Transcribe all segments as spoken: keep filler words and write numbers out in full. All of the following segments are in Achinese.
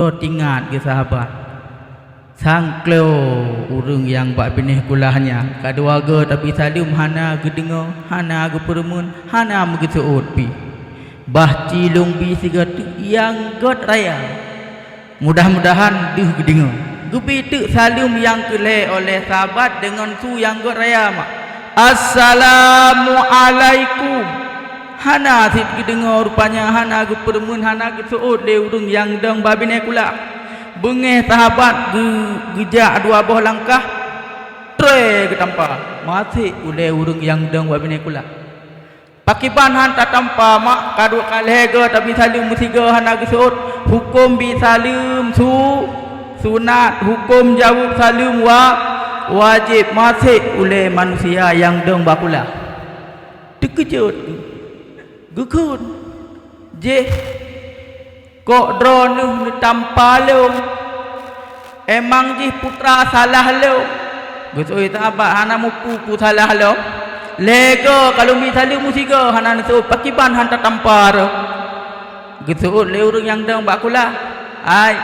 Droe teuingat geuh sahabat. Sangklo ureuëng nyang bak binéh kulah nyan, ka dua goe tabi saleuem hana geudeungoe, hana geupeureumeun, hana meugeuseuôt pih. Bah ci lôn bi sigoe teuk nyang gét raya. Mudah-mudahan deuh geudeungoe. Geubi teuk saleuem nyang keu lhée oleh sahabat deungon su nyang gét raya mak, "Assalamualaikum." Hana cit geudeungoe, rupanya hana geupeureumeun, hana geuseuôt lé ureuëng nyang dong bak binéh kulah. Beungéh sahabat geu-, geujak dua boh langkah, tré geutampa, masék ulée ureuëng nyang dong bak binéh kulah. Pakriban han tatampa mak, ka dua ka lhée goe tabi saleuem meusigoe hana geuseuôt. Hukôm bi saleuem su-, sunat, hukôm jaweueb saleuem wa-, wajéb, masék ulée manusia nyang dong bak kulah. Teukeujot geuh, geukheun, "Jéh, kok droeneueh neutampa lôn? Emang jih putra salah lôn?" Geuseuôt sahabat, "Hana mupeue-peue salah lôn. Lhée goe ka lôn bi saleuem meusigoe hana neuseuôt, pakriban han tatampa droe?" Geuseuôt lé ureuëng nyang dong bak kulah, "Hai,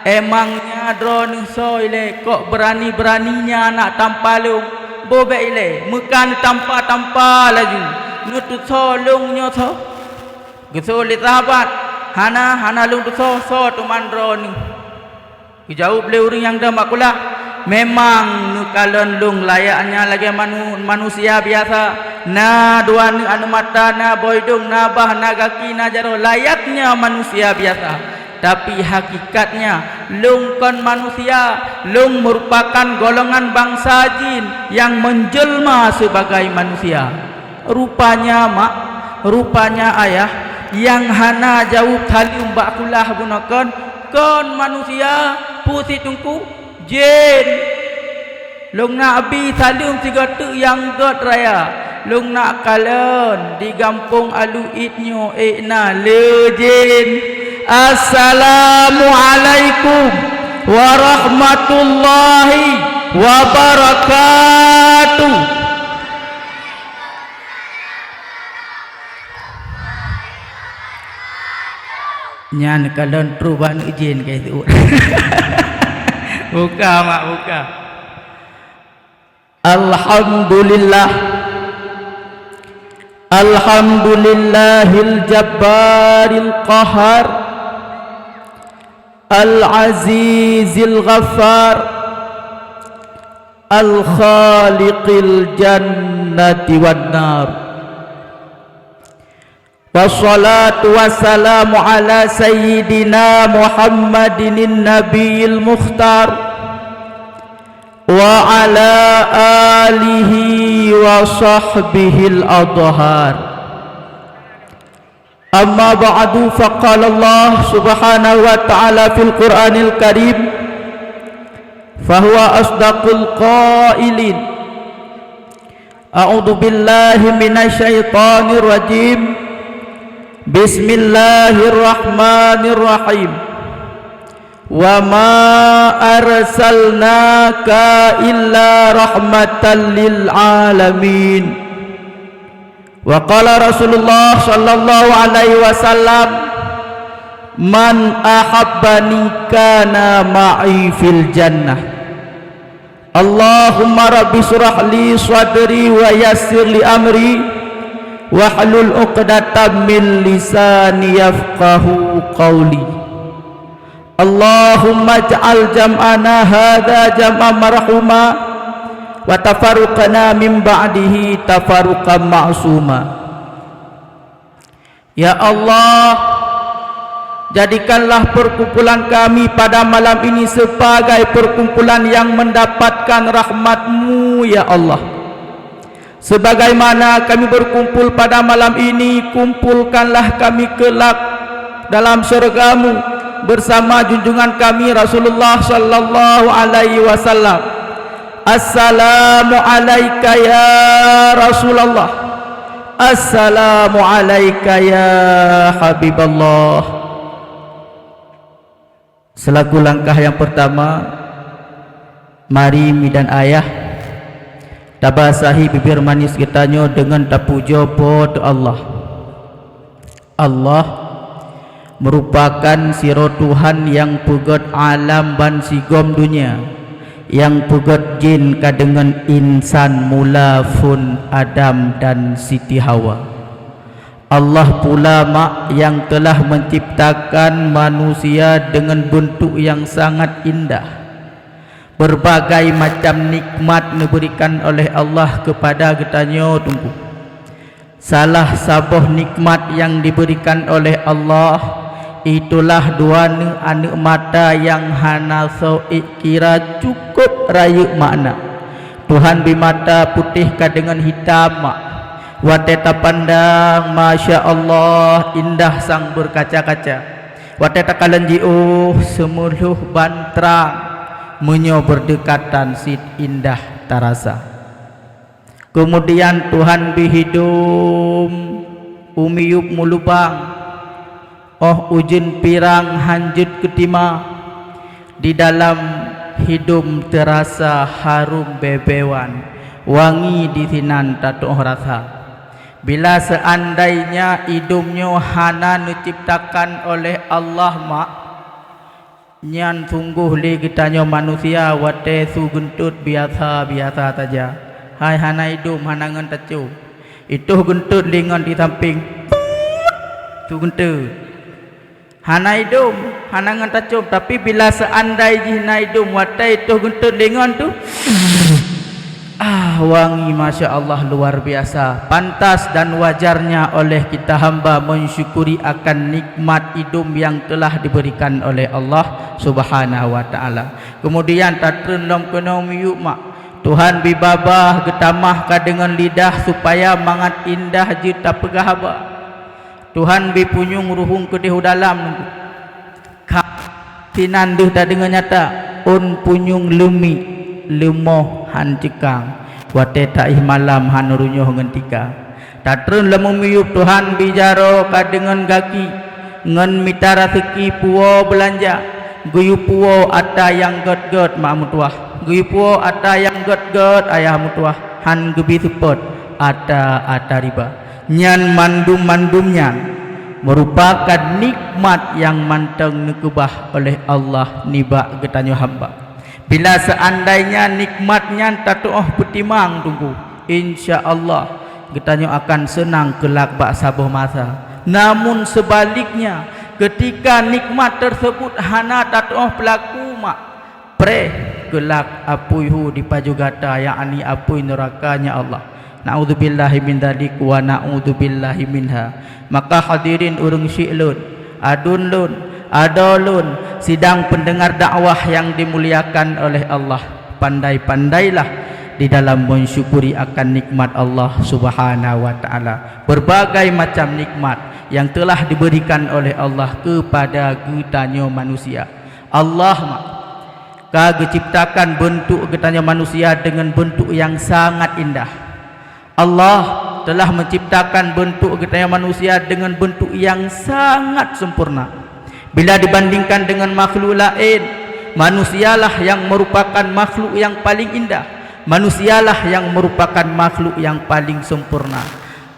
emang nyan droeneueh soe ilée, kok beurani-beurani nyan neuk tampa lôn? Boh bék ilée, meuka neutampa-tampa laju, neuteusoe lôn nyoe soe?" Geuseuôt lé sahabat, "Hana, hana lôn teusoe, soe teuma droeneueh?" Geujaweueb lé ureuëng nyang dong bak kulah, "Memang neukalon lôn layaknya lagée manu-, manusia biasa, na dua neuk aneuëk mata, na boh idong, na bah, na gaki, na jaroe, layaknya manusia biasa. Tapi hakikatnya, lôn kon manusia, lôn meurupakan golongan bansa jin nyang menjelma sebagai manusia." Rupanya mak, rupanya ayah, nyang hana jaweueb saleuem bak kulah bunoe kon, kon manusia, peue cit teungku, jén. Lôn neuk bi saleuem sigoe teuk nyang gét raya. Lôn neuk kalon di gampông Alu Id nyoe ék na le jén. Assalamualaikum warahmatullahi wabarakatuh. Nyan kalon trok bak aneuk jén ka itu. Buka mak, buka. Alhamdulillah. Alhamdulillahil jabbaril qahar. Al-Azizil Ghaffar, Al-Khaliqil Jannati wan Nar. Wassalatu wassalamu ala Sayyidina Muhammadinin Nabiyil Mukhtar, wa ala alihi wa sahbihil adhhar. Amma ba'du, faqala Allah subhanahu wa ta'ala fil Qur'anil Karim, fahuwa asdaqul qailin. A'udzu billahi minasy syaithanir rajim. Bismillahirrahmanirrahim. Wa ma arsalnaka illa rahmatan lil alamin. Wa qala Rasulullah sallallahu alaihi wasallam, "Man ahabbani kana ma'i fil jannah." Allahumma rabbi shrah li sadri wa yassir li amri, wahlul uqdatam min lisani yafqahu qawli. Allahumma ij'al jam'ana hadza jam'an marhuma, wa tafarruqana min ba'dihi tafarruqan ma'suma. Ya Allah, jadikanlah perkumpulan kami pada malam ini sebagai perkumpulan yang mendapatkan rahmat-Mu, ya Allah. Sebagaimana kami berkumpul pada malam ini, kumpulkanlah kami kelak dalam syurga-Mu bersama junjungan kami Rasulullah sallallahu alaihi wasallam. Assalamu alaika ya Rasulullah. Assalamu alaika ya Habiballah. Selaku langkah yang pertama, mari mi dan ayah tabasahi bibir manis geutanyoe deungon tapujoe Po teu Allah. Allah, Meurupakan sidroe Tuhan nyang peugét alam bansigom donya, nyang peugét jén ka deungon insan mula phon Adam dan Siti Hawa. Allah pula mak nyang teulah meucebtakan manusia deungon beuntuk nyang sangat indah. Beurbagai macam nikmat neubeurikan oleh Allah keupada geutanyoe teungku. Salah saboh nikmat nyang dibeurikan oleh Allah, itulah dua neu aneuk mata nyang hana soe ék kira, cukôp rayeuk makna. Tuhan bi mata putéh ka deungon hitam mak. Watée tapandang, masya Allah, indah sang beurkaca-kaca. Watée takalon jiôh, seumeulhôh ban trang, meunyoe beurdekatan cit indah tarasa. Keumudian Tuhan bi hidom u miyueb meulubang, óh ujeuen pirang hán jeuet keutima. Di dalam hidom teurasa harôm bée-bée wan, wangi disinan tatu'oh rasa. Bila seuandainya idom nyoe hana neucebtakan oleh Allah mak, nyan sunggoh lé geutanyoe manusia watée su geuntot biasa-biasa saja. Hai hana idom, hana ngon tacôm. Itoh geuntot lé ngon di sampéng. Su geuntot. Hana idom, hana ngon tacôm, tapi bila seuandai jih na idom watée itoh geuntot lé ngon tu, ah, wangi, masya Allah, luar biasa. Pantas dan wajarnya oleh kita hamba mensyukuri akan nikmat idom yang telah diberikan oleh Allah Subhanahu wa Ta'ala. Keumudian tatreun lom keunoe miyueb mak. Tuhan bi babah geutamah ka deungon lidah supaya mangat indah jeuet tapeugah haba. Tuhan bi punyueng ruhueng keudeh u dalam. Ka sinan deuh tadeungoe nyata, ôn punyueng leumiek, leumoh hán ceukang, watée taéh malam hán runyôh ngon tika. Tatreun lom u miyueb Tuhan bi jaroe ka deungon gaki, ngon mita raseuki puwoe beulanja, geuyue puwoe ata nyang gét-gét mak meutuwah, geuyue puwoe ata nyang gét-gét ayah meutuwah, hán geubi seupôt ata-ata riba. Nyan mandum-mandum nyan meurupakan nikmat nyang mantong neukeubah oleh Allah nibak geutanyoe hamba. Bila seuandainya nikmat nyan tatu'oh peutimang teungku, insya Allah geutanyoe akan seunang keulak bak saboh masa. Namun seubaliknya, keutika nikmat teuseubut hana tatu'oh peulaku mak, preh keulak apui hu dipajoh gata, yakni apui neuraka, ya Allah. Na'udzubillahi min dzalik wa na'udzubillahi minha. Maka hadirin ureuëng syik lôn, aduen lôn, adoe lôn, sidang peundeungar dakwah nyang dimuliakan oleh Allah, pandai-pandailah di dalam mensyukuri akan nikmat Allah Subhanahu wa Ta'ala. Berbagai macam nikmat yang telah diberikan oleh Allah kepada geutanyoe manusia. Allah mak ka geucebtakan beuntuk geutanyoe manusia deungon beuntuk nyang sangat indah. Allah telah meucebtakan beuntuk geutanyoe manusia deungon beuntuk nyang sangat sempurna. Bila dibandingkan deungon makhluk laén, manusialah nyang meurupakan makhluk nyang paleng indah. Manusialah nyang meurupakan makhluk nyang paleng sempurna.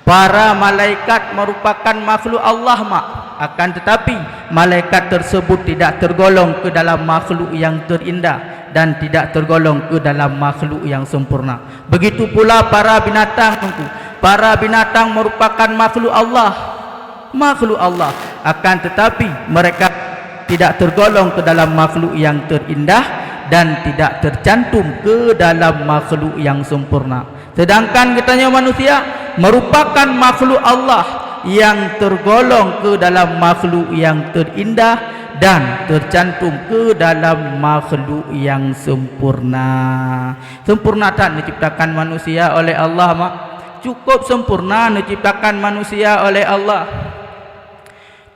Para malaikat meurupakan makhluk Allah mak, akan teutapi malaikat teuseubut tidak teurgolong keu dalam makhluk nyang teurindah dan tidak teurgolong keu dalam makhluk nyang sempurna. Begitu pula para binatang teungku. Para binatang meurupakan makhluk Allah. Makhluk Allah, akan teutapi mereka tidak teurgolong keu dalam makhluk nyang teurindah dan tidak teucantum keu dalam makhluk nyang sempurna. Seudangkan geutanyoe manusia meurupakan makhluk Allah nyang teurgolong keu dalam makhluk nyang teurindah dan teucantum keu dalam makhluk nyang sempurna. Sempurna that neucebtakan manusia oleh Allah mak. Cukôp sempurna neucebtakan manusia oleh Allah.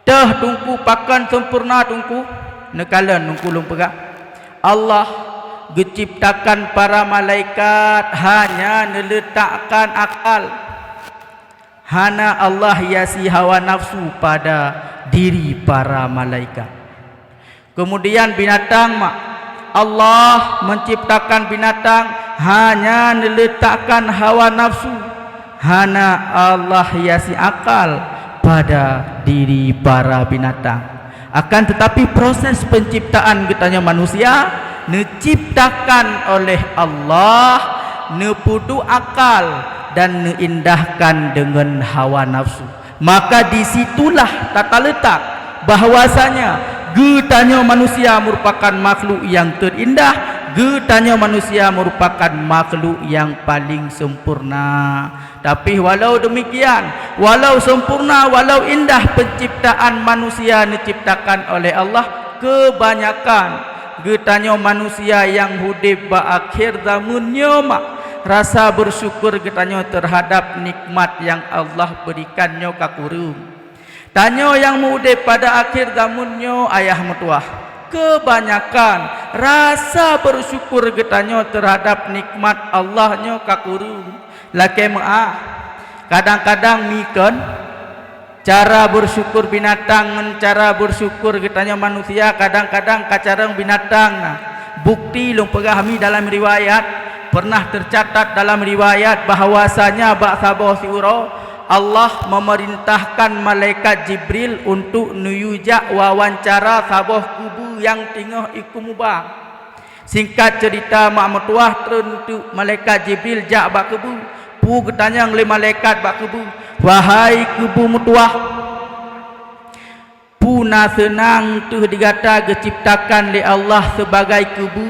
Teuh teungku, pakon sempurna teungku? Neukalon teungku lôn peugah. Allah geucebtakan para malaikat hanya neuleutakkan akal. Hana Allah hiasi hawa nafsu pada diri para malaikat. Keumudian binatang mak, Allah meucebtakan binatang hanya neuleutakkan hawa nafsu. Hana Allah hiasi akal pada diri para binatang. Akan tetapi, proses penciptaan geutanyoe manusia neuciptakan oleh Allah, neupeuduek akal, dan neuindahkan deungon hawa nafsu. Maka di situlah tata letak bahwasanya geutanyoe manusia merupakan makhluk nyang teuindah, geutanyoe manusia merupakan makhluk nyang paling sempurna. Tapi walau demikian, walau sempurna, walau indah penciptaan manusia neuciptakan oleh Allah, kebanyakan geutanyoe manusia nyang udeb bak akhé zameun nyoe mak rasa bersyukur geutanyoe terhadap nikmat nyang Allah berikan nyoe ka kureueng. Tanyoe nyang meu-udeb pada akhé zameun nyoe, ayah meutuwah, kebanyakan rasa bersyukur geutanyoe terhadap nikmat Allah nyoe ka kureueng. Lakée meuáh, kadang-kadang mi kon, cara bersyukur binatang ngon cara bersyukur geutanyoe manusia kadang-kadang ka carông binatang na. Bukti lôn peugah mi dalam riwayat, pernah tercatat dalam riwayat bahwasanya bak saboh siuroe Allah memerintahkan malaikat Jibril untuk neuyue jak wawancara saboh kubu nyang teungoh ikeumubang. Singkat cerita, mak meutuwah treun teuk malaikat Jibril jak bak kubu. Peue geutanyong lé malaikat bak kubu, "Wahai kubu meutuwah, peue na seunang teuh di gata geuciptakan lé Allah sibagai kubu?"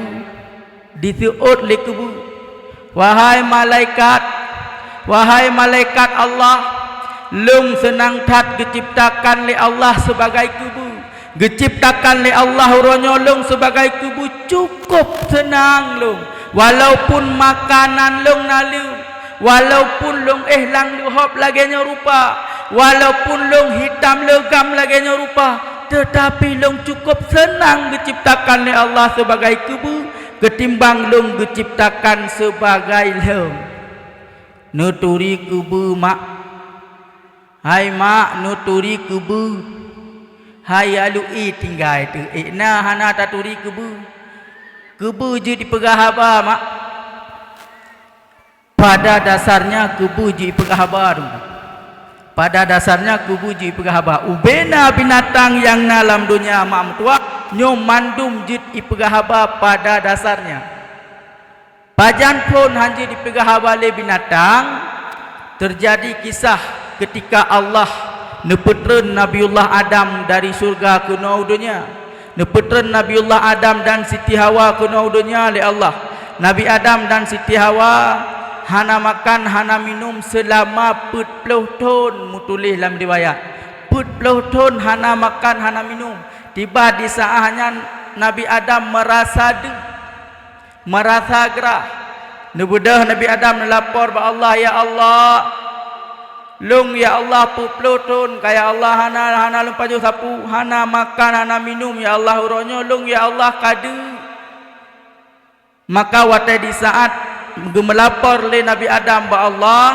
Diseuôt lé kubu, "Wahai malaikat, wahai malaikat Allah, lôn seunang that geuciptakan lé Allah sibagai kubu. Geuciptakan lé Allah uroe nyoe lôn sibagai kubu cukôp seunang lôn. Walaupun makanan lôn na leuem, walaupun lôn éh lam leuhop lagée nyoe rupa, walaupun lôn hitam leugam lagée nyoe rupa, teutapi lôn cukôp seunang geuciptakan lé Allah sibagai kubu ketimbang lôn geuciptakan sibagai lheuem." Neuturi kubu, mak. "Hai mak, neuturi kubu." Hai alu i tinggai teuh, ék na hana taturi kubu. Kubu jeuet ipeugah haba, mak. Pada dasarnya kubu jeuet ipeugah haba tu. Pada dasarnya kubu jeuet ipeugah haba. Ubena binatang nyang na lam donya, mak meutuwah, nyoe mandum jeuet ipeugah haba pada dasarnya. Pajan phon hana jipeugah haba lé binatang, teujadi kisah keutika Allah neupeutreun Nabiullah Adam dari syeuruga keunoe u donya. Neupeutreun Nabiullah Adam dan Siti Hawa keunoe u donya lé Allah. Nabi Adam dan Siti Hawa hana makan, hana minum seulama peuet ploh thon, meutuléh lam riwayat. Peuet ploh thon hana makan, hana minum. Tiba di saát nyan Nabi Adam meurasa deuek. Meurasa grah. Neubeudôh Nabi Adam neulapor bak Allah, "Ya Allah, lôn, ya Allah, peuet ploh thon ka, ya Allah, hana, hana lôn pajoh sapeue, hana makan, hana minum, ya Allah, uroe nyoe lôn, ya Allah, ka deuek." Maka watée di saát geumeulapor lé Nabi Adam bak Allah,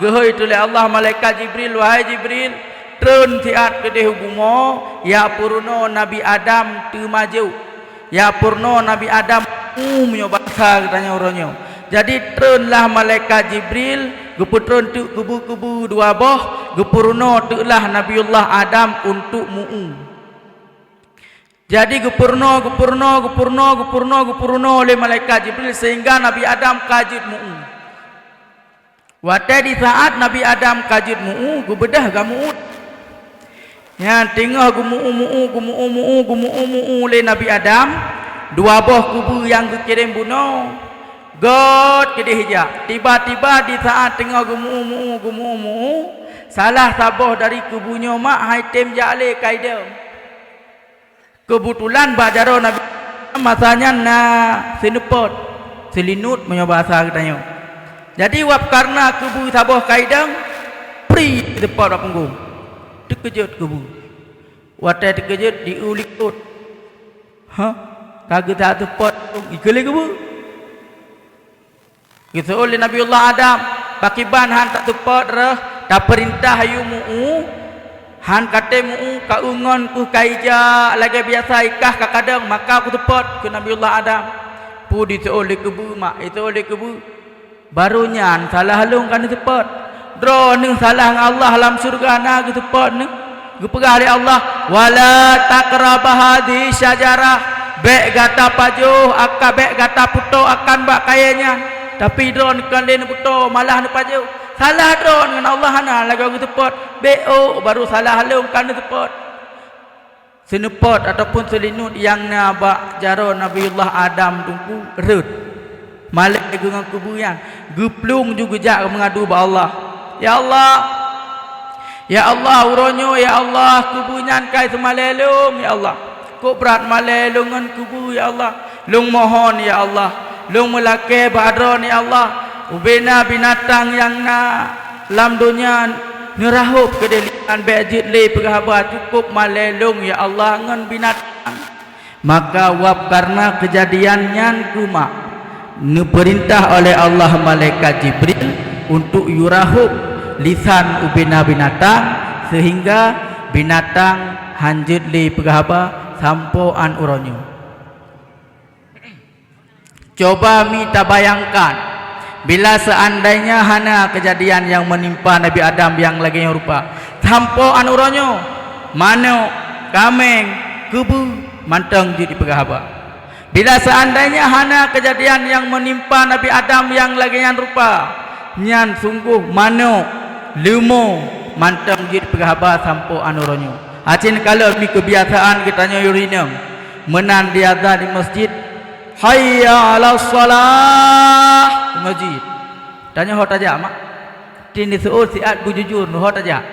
geuhôi teulée Allah malaikat Jibril, "Wahai Jibril, treun siat keudeh u bumoe, ya peurunoe Nabi Adam teumajok." Ya peurunoe Nabi Adam mu'u, meunyoe basa geutanyoe uroe nyoe. Jadi treunlah malaikat Jibril, geupeutreun teuk kubu-kubu dua boh, geupeurunoe teuklah Nabiullah Adam untuk mu'u. Jadi geupeurunoe, geupeurunoe, geupeurunoe, geupeurunoe, geupeurunoe lé malaikat Jibril sehingga Nabi Adam ka jeuet mu'u. Watée di saát Nabi Adam ka jeuet mu'u, geubeudôh geuh mu'u. Nyan teungoh geumu'u-mu'u, geumu'u-mu'u, geumu'u-mu'u lé Nabi Adam, dua boh kubu nyang geukirém bunoe, göt keudeh jak. Tiba-tiba di saát teungoh geumu'u-mu'u, geumu'u-mu'u, salah saboh dari kubu nyoe mak han tém jak lé ka idong. Keubeutulan bak jaroe Nabi masa nyan na seuneupot, seulinot meunyoe basa geutanyoe. Jadi wab kareuna kubu saboh ka idong, pri seuneupot bak punggong. Teukeujot kubu. Watée teukeujot di u likot. Hah? Ka geusa seupot ikeu lé kubu? Geuseuôt lé Nabiullah Adam, "Pakriban han taseupôt reuh, tapeurintah yue mu'u, han katé mu'u, ka eu ngon keuh ka ija lagée biasa ikah ka kadang, maka kuseupôt," kheun Nabiullah Adam. Peue diseuôt lé kubu, mak, diseuôt lé kubu. Barô nyan salah lôn ka neuseupôt. Droeneuh salah ngon Allah lam syeuruga na geuseupôt neuh. Geupeugah lé Allah, "Wala taqraba hadhihi syajarah." Bék gata pajoh akan, bék gata putôk akan bak kayée nyan. Tapi droeneuh kon lé neuputôk, malah neupajoh. Salah droeneuh ngon Allah hana lagée geuseupôt. Bék ôk baru salah lôn ka neuseupôt. Seuneupôt ataupun seulinut nyang na bak jaroe Nabiullah Adam teungku rhot. Malée geuh ngon kubu nyan, geuplueng ju geujak meungadu bak Allah. "Ya Allah, ya Allah, uroe nyoe, ya Allah, kubu nyan kai seumalée lôn, ya Allah. Kok brat malée lôn ngon kubu, ya Allah. Lôn mohon, ya Allah, lôn meulakée bak Droeneuh, ya Allah, ubena binatang nyang na lam donya neurahôb keudeh lisan, bék jeuet lé peugah haba, cukôp malée lôn, ya Allah, ngon binatang." Maka wab kareuna keujadian nyan keuh mak, neupeurintah oleh Allah malaikat Jibril untuk yue rahôb lisan ubena binatang, seuhingga binatang hán jeuet lé peugah haba sampoe 'an uroe nyoe. Coba mi tabayangkan, bila seandainya hana keujadian nyang meunimpa Nabi Adam nyang lagée nyoe rupa, sampoe 'an uroe nyoe, manok, kaméng, keubeue, mantong jeuet jipeugah haba. Bila seandainya hana keujadian nyang meunimpa Nabi Adam nyang lagée nyan rupa, nyan sunggoh manok, leumo, mantong jeuet jipeugah haba sampoe 'an uroe nyoe. Aci neukalon mi keubiasaan geutanyoe ureuëng inong. Meunan diazan di masjid, "Hayya 'alas shalah!" Di masjid. Tanyoe ho tajak, mak? Tin diseuôt siat beujujur, ho tajak.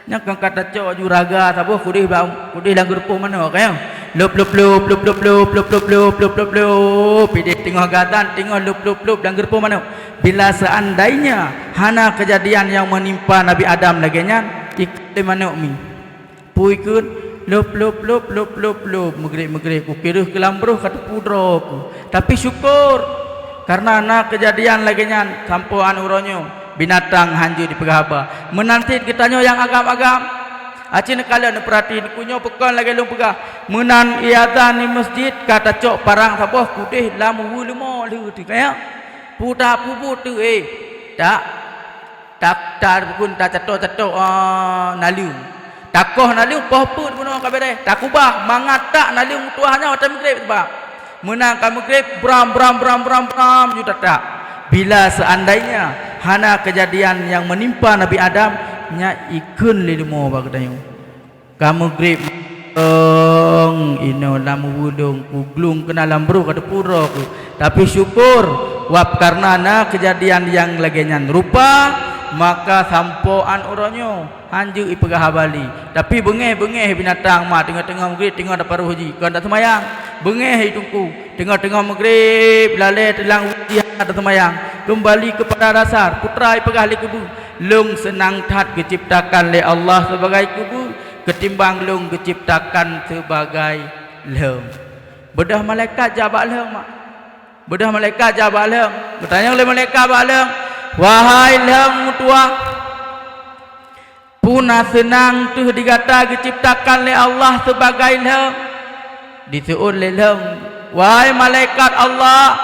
Nyang ka, ka tacok ju raga saboh kudeh bak, kudeh lam geureupoh manok, ka nyoe. Lop, lop, lop, lop, lop, lop, lop, lop, lop, lop, lop, lop. Pideh teungoh geuazan, teungoh lop, lop, lop lam geureupoh manok. Bila seandainya hana keujadian nyang meunimpa Nabi Adam lagée nyan, ikheun lé manok mi. Peue ikheun, lop, lop, lop, lop, lop, lop, meugreb-meugreb, kukireuh keu lam broh ka teupeu droe ku. Tapi syukur, kareuna na keujadian lagée nyan sampoe 'an uroe nyoe, binatang hán jeuet jipeugah haba. Meunan cit geutanyoe nyang agam-agam. Aci neukalon neupeurati, neukheun nyoe peukon lagée lôn peugah. Meunan iazan di masjid ka tacok parang saboh kudeh lam uwu leumo lheueh teuh, ka nyoe. Peue tapeubuet teuh, eh, tak. Ta, ta, bukon tacatok-catok, ah, naleueng. Takoh naleueng poh peuet bunoe ka beureh. Takubah mangat tak naleueng meutuwah nyoe watée meugreb, sabab meunan ka meugreb, bram, bram, bram, bram, bram, ju tatak. Bila seandainya hana keujadian nyang meunimpa Nabi Adam, nyan ikheun lé leumo bak geutanyoe. Ka meugreb, inoe lam uwu lôn, kuglueng keunan lam broh ka teupeu droe ku. Tapi syukur, wab kareuna na keujadian nyang lagée nyan rupa, maka sampoe 'an uroe nyoe hán jeuet jipeugah haba lé. Tapi beungéh-beungéh binatang ma teungoh-teungoh meugreb teungoh taparoh jih, kon taseumayang. Beungéh i teungku, teungoh-teungoh meugreb lalée teulang uji hana taseumayang. Keumbali keupada dasar, peue teuma jipeugah lé keubeue, lôn seunang that geucebtakan lé Allah sibagai keubeue, keutimbang lôn geucebtakan sibagai lheueng. Beudôh malaikat jak bak lheueng, mak. Beudôh malaikat jak bak lheueng. Geutanyong lé malaikat bak lheueng, "Wahai lheueng meutuwah, peue na seunang teuh di gata geucebtakan lé Allah sibagai lheueng?" Diseuôt lé lheueng, "Wahai malaikat Allah,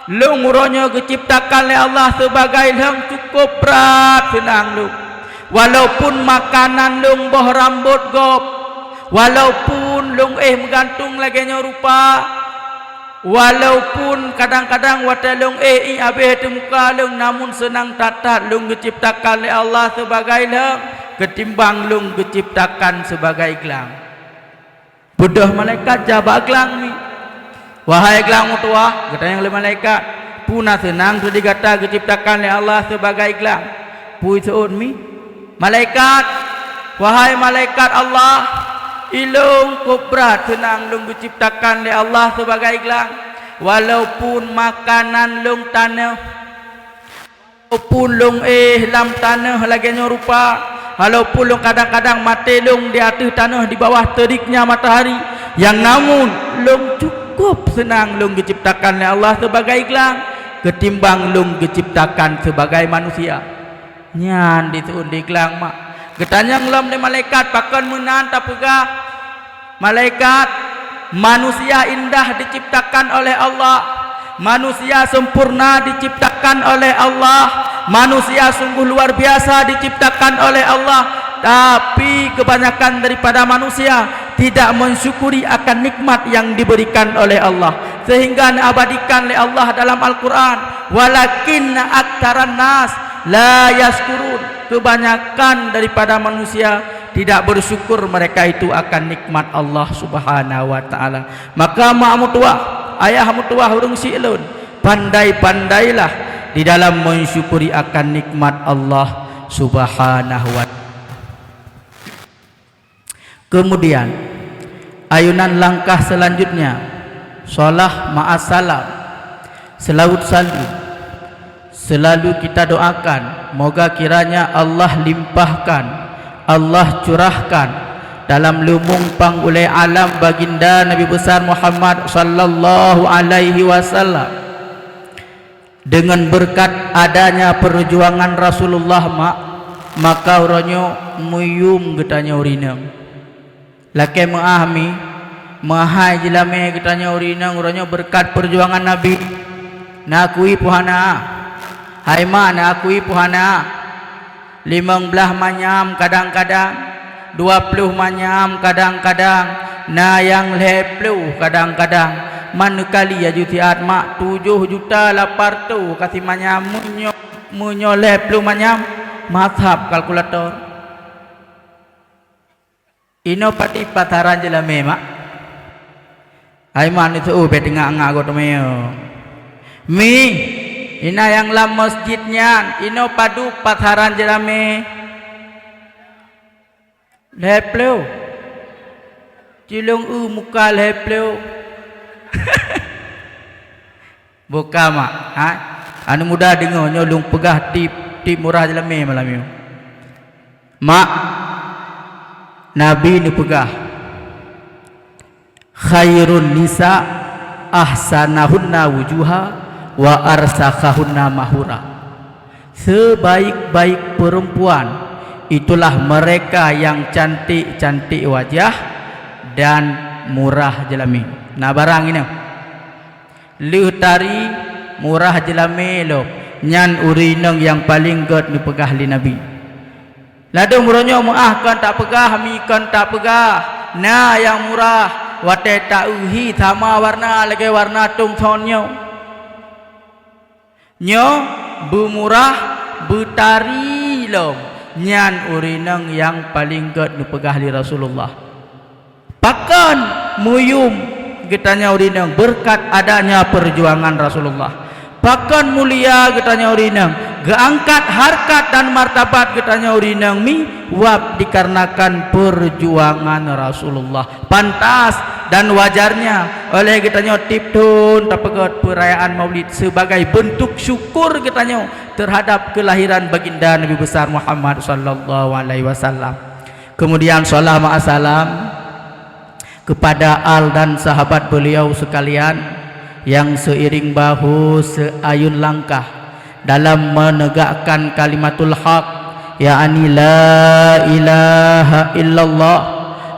lôn uroe nyoe geucebtakan lé Allah sibagai lheueng cukôp brat seunang lôn. Walaupun makanan lôn boh rambot gob, walaupun lôn éh meugantung lagée nyoe rupa, walaupun kadang-kadang watée lôn éh ié habéh teumuka lôn, namun seunang that-that lôn geucebtakan lé Allah sibagai lheueng keutimbang lôn geucebtakan sibagai glang." Beudôh malaikat jak bak glang mi. "Wahai glang meutuwah," geutanyong lé malaikat, "peue na seunang teuh di gata geucebtakan lé Allah sibagai glang?" Peue seuôt mi? "Malaikat, wahai malaikat Allah, ilôn kobrat seunang lôn geucebtakan lé Allah sibagai glang, walaupun makanan lôn tanoh." Walaupun lôn éh lam tanoh lagée nyoe rupa, walaupun lôn kadang-kadang maté lôn di ateueh tanoh di bawah teuriknya matahari, nyang namun lôn cukôp seunang lôn geucebtakan lé Allah sibagai glang keutimbang lôn geucebtakan sibagai manusia. Nyan diseuôt lé glang mak. Geutanyong lom lé malaikat, "Pakon meunan tapeugah?" Malaikat, manusia indah diciptakan oleh Allah, manusia sempurna diciptakan oleh Allah, manusia sungguh luar biasa diciptakan oleh Allah, tapi Kebanyakan daripada manusia tidak mensyukuri akan nikmat yang diberikan oleh Allah, sehingga diabadikan oleh Allah dalam Al-Quran, "Walakinna aktaran nas la yaskurun." Kebanyakan daripada manusia tidak bersyukur mereka itu akan nikmat Allah Subhanahu wa Ta'ala. Maka mak meutuwah, ayah meutuwah ureuëng siklon, pandai-pandailah di dalam mensyukuri akan nikmat Allah Subhanahu wa Ta'ala. Kemudian, ayunan langkah selanjutnya, salam ma'assalam, selawat salju, selalu kita doakan, moga kiranya Allah limpahkan, Allah curahkan dalam lumumpang ulée alam Baginda Nabi Besar Muhammad sallallahu alaihi wasallam. Deungon beureukat adanya peurjuangan Rasulullah, mak, maka uroe nyoe meuyuem geutanyoe ureuëng inong. Lakée meuáh mi, meuhai jeulamé geutanyoe ureuëng inong uroe nyoe beureukat peurjuangan Nabi. Na kui puhana? Hai mak, na kui puhana? Limong blaih manyam kadang-kadang, dua ploh manyam kadang-kadang, na nyang lhée ploh kadang-kadang. Man neukali aju siat mak, tujoh juta lapan reutôh ka simanyam, meunyoe, meunyoe lhée ploh manyam, masa kalkulator. Inoe pati pasaran jeulamé, mak? Hai mak, neuseuôh bék teungak-ngak goe teumé. Mi, inan nyang lam masjid nyan, inoe padub pasaran jeulamé? Lhée ploh. Cilong eu muka lhée ploh. Buka, mak, ha? Aneuk muda deungoe, nyoe lôn peugah tieb, tieb murah jeulamé malam nyoe. Mak, Nabi neupeugah, "Khairun nisa ahsanahunna wujuha wa arsakhahunna mahura." Sebaik-baik perempuan itulah mereka yang cantik-cantik wajah dan murah jeulamé. Na barang inong. Lheueh tari murah jeulamé lom, nyan ureuëng inong nyang paleng gét neupeugah lé Nabi. Ladôm uroe nyoe meuáh kon tapeugah, mi kon tapeugah, na nyang murah, watée ta-eu hi sama warna lagée warna tông thon nyoe. Nyoe beumurah, beutari lom, nyan ureuëng inong nyang paleng gét neupeugah lé Rasulullah. Pakon meuyuem geutanyoe ureuëng inong beureukat adanya peurjuangan Rasulullah? Pakon mulia geutanyoe ureuëng inong, geuangkat hareukat dan martabat geutanyoe ureuëng inong mi wab dikarenakan peurjuangan Rasulullah? Pantas dan wajarnya oleh geutanyoe tieb thon tapeugét peurayaan Maulid sebagai beuntuk syukur geutanyoe teuhadab keulahiran Baginda Nabi Besar Muhammad sallallahu alaihi wasallam. Kemudian, salam ma'assalam kepada al dan sahabat beliau sekalian yang seiring bahu seayun langkah dalam menegakkan kalimatul haq, yakni la ilaha illallah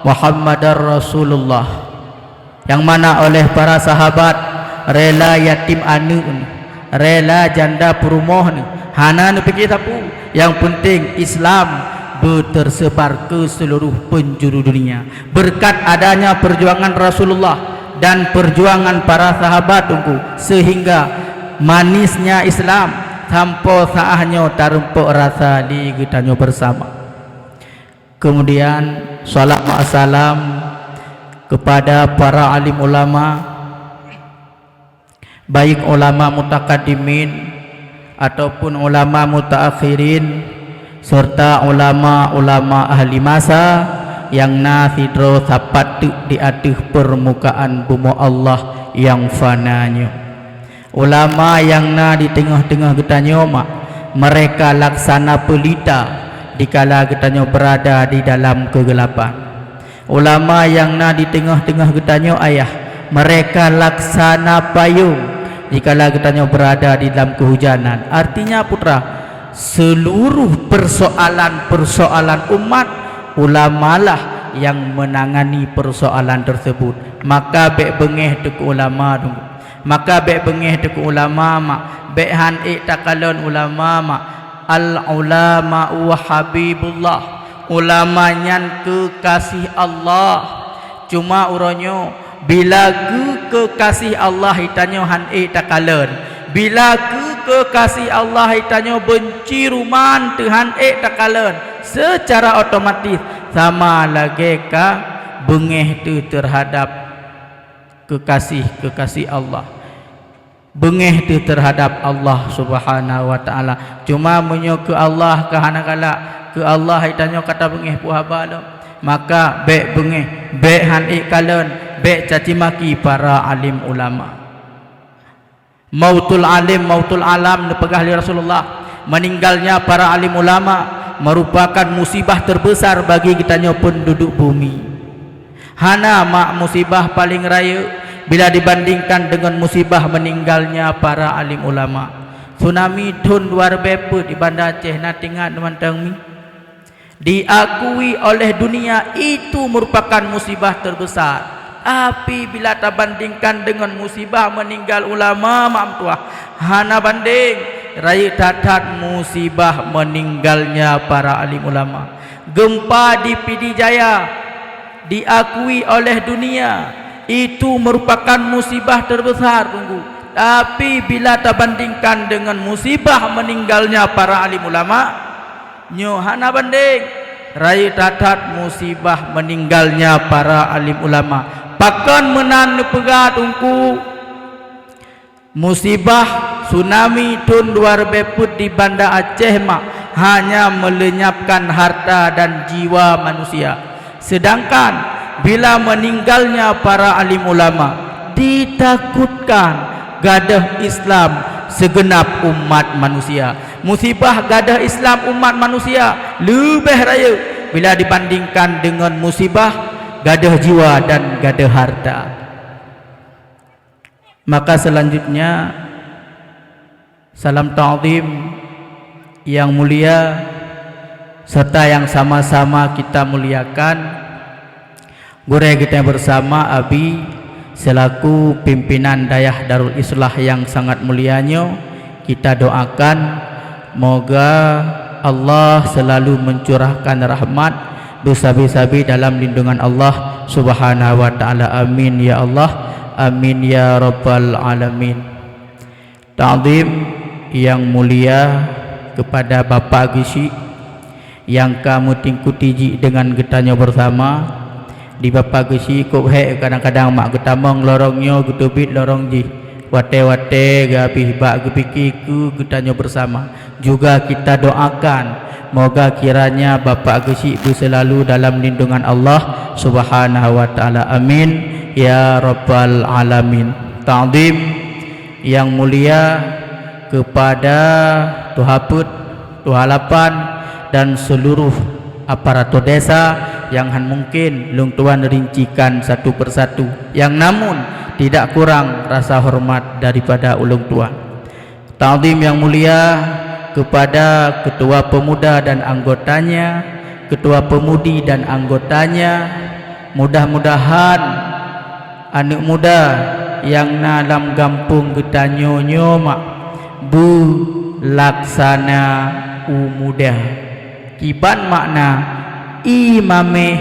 Muhammadar Rasulullah. Nyang mana oleh para sahabat rela yatim aneuëk, rela janda peurumoh, hana neupiké sapeue. Nyang peunteng Islam beuteursebar keu seuluruh peunjuru dunia. Beureukat adanya peurjuangan Rasulullah dan peurjuangan para sahabat Teungku, seuhingga manisnya Islam sampoe saát nyoe tarumpok rasa di geutanyoe beusama. Kemudian, salam assalam kepada para alim ulama, baik ulama mutakaddimin ataupun ulama mutaakhirin, serta ulama-ulama ahli masa nyang na sidroe sapat teuk di ateueh peurmukaan bumoe Allah nyang fana nyoe. Ulama nyang na di teungoh-teungoh geutanyoe mak, mereka laksana peulita dikala geutanyoe beurada di dalam keugeulapan. Ulama nyang na di teungoh-teungoh geutanyoe ayah, mereka laksana payong dikala geutanyoe beurada di dalam keuhujanan. Artinya, putra, seuluruh peursoalan-peursoalan umat, ulamalah nyang meunangani peursoalan teuseubut. Maka bék beungéh teuh keu ulama dong. Maka bék beungéh teuh keu ulama mak, bék han ék takalon ulama mak. Al-ulama'u habibullah. Ulama nyan keukaséh Allah. Cuma uroe nyoe, bila keu-, keukaséh Allah geutanyoe han ék takalon. Bila keu-, keukaséh Allah geutanyoe beunci ruman teuh han ék takalon, seucara otomatis sama lagée ka beungéh teuh teuhadab keukaséh-keukaséh Allah. Beungéh teuh teuhadab Allah Subhanahu wa Ta'ala. Cuma meunyoe keu Allah ka hana galak, keu Allah geutanyoe ka tabeungéh peue haba lom, maka bék beungéh, bék han ék kalon, bék caci maki para alim ulama. Mautul alim, mautul alam neupeugah lé Rasulullah, meninggalnya para alim ulama merupakan musibah terbesar bagi geutanyoe penduduk bumi. Hana mak musibah paleng rayeuk bila dibandingkan deungon musibah meninggalnya para alim ulama. Tsunami thon dua ribée peuet di Banda Aceh na teuingat mantong mi? Diakui oleh dunia itu merupakan musibah terbesar. Tapi bila tabandingkan deungon musibah meninggal ulama, mak meutuah, hana bandeng. Rayeuk that-that musibah meninggalnya para alim ulama. Gempa di Pidie Jaya diakui oleh dunia itu merupakan musibah terbesar, Teungku. Tapi bila tabandingkan deungon musibah meninggalnya para alim ulama, nyoe hana bandeng. Rayeuk that-that musibah meninggalnya para alim ulama. Pakon meunan neupeugah, Teungku? Musibah tsunami thon dua ribée peuet di Banda Aceh mak hanya melenyapkan harta dan jiwa manusia. Sedangkan bila meninggalnya para alim ulama, ditakutkan gadôh Islam segenap umat manusia. Musibah gadôh Islam umat manusia leubeh rayeuk bila dibandingkan deungon musibah gadôh jiwa dan gadôh harta. Maka selanjutnya, salam ta'zim yang mulia serta yang sama-sama kita muliakan, gurée geutanyoe bersama Abi selaku pimpinan Dayah Darul Islah yang sangat mulia nyoe, kita doakan moga Allah selalu mencurahkan rahmat beusabe-sabe dalam lindungan Allah Subhanahu wa Ta'ala. Amin ya Allah, amin ya Rabbal Alamin. Ta'zim yang mulia kepada Bapak Geuchik nyang ka meutingkuti jih deungon geutanyoe bersama. Di Bapak Geuchik kok hék kadang-kadang mak geutamong lorong nyoe geuteubiet lorong jih. Watée-watée geuhabéh bak geupike keu geutanyoe bersama. Juga kita doakan, moga kiranya Bapak Geuchik beuselalu dalam lindungan Allah Subhanahu wa Ta'ala. Amin ya Rabbal Alamin. Ta'zim yang mulia kepada Tuha Peuet, Tuha Lapan, dan seluruh aparatur desa yang han mungkin lôn tuan rincikan satu persatu, yang namun tidak kurang rasa hormat daripada ulôn tuan. Ta'zim yang mulia kepada ketua pemuda dan anggotanya, ketua pemudi dan anggotanya. Mudah-mudahan aneuëk muda nyang na lam gampông geutanyoe nyoe mak beulaksana u muda. Kiban makna i maméh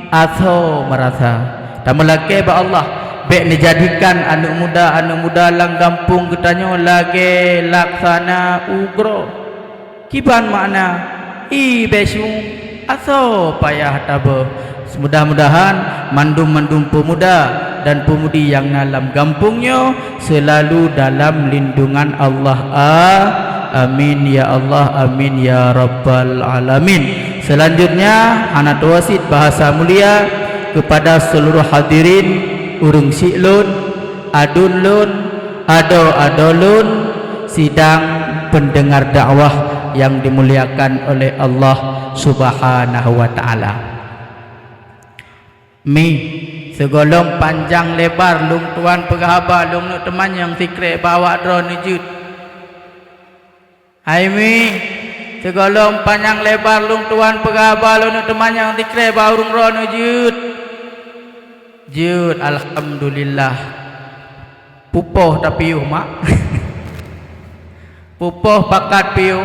asoe meurasa. Tameulakée bak Allah, bék neujadikan aneuëk muda-aneuëk muda lam gampông geutanyoe lagée laksana ugroe. Kiban makna i bésueng asoe payah tabôh. Mudah-mudahan mandum-mandum peumuda dan peumudi nyang na lam gampông nyoe seulalu dalam lindungan Allah. A-, amin ya Allah, amin ya rabbal alamin. Selanjutnya, hana teuwasiet bahasa mulia kepada seluruh hadirin, ureuëng syiek lôn, aduen lôn, adoe-adoe lôn, sidang pendengar dakwah yang dimuliakan oleh Allah Subhanahu wa Ta'ala. Mi, sigohlom panjang lebar lôn tuan peugah haba, lôn neuk teumanyong sikrek bak awak droeneuh jeuet. Hai mi, sigohlom panjang lebar lôn tuan peugah haba, lôn neuk teumanyong sikrek bak ureuëng droeneuh jeuet. Jeuet, alhamdulillah. Pupoh tapiôh mak. Pupoh pakat piôh.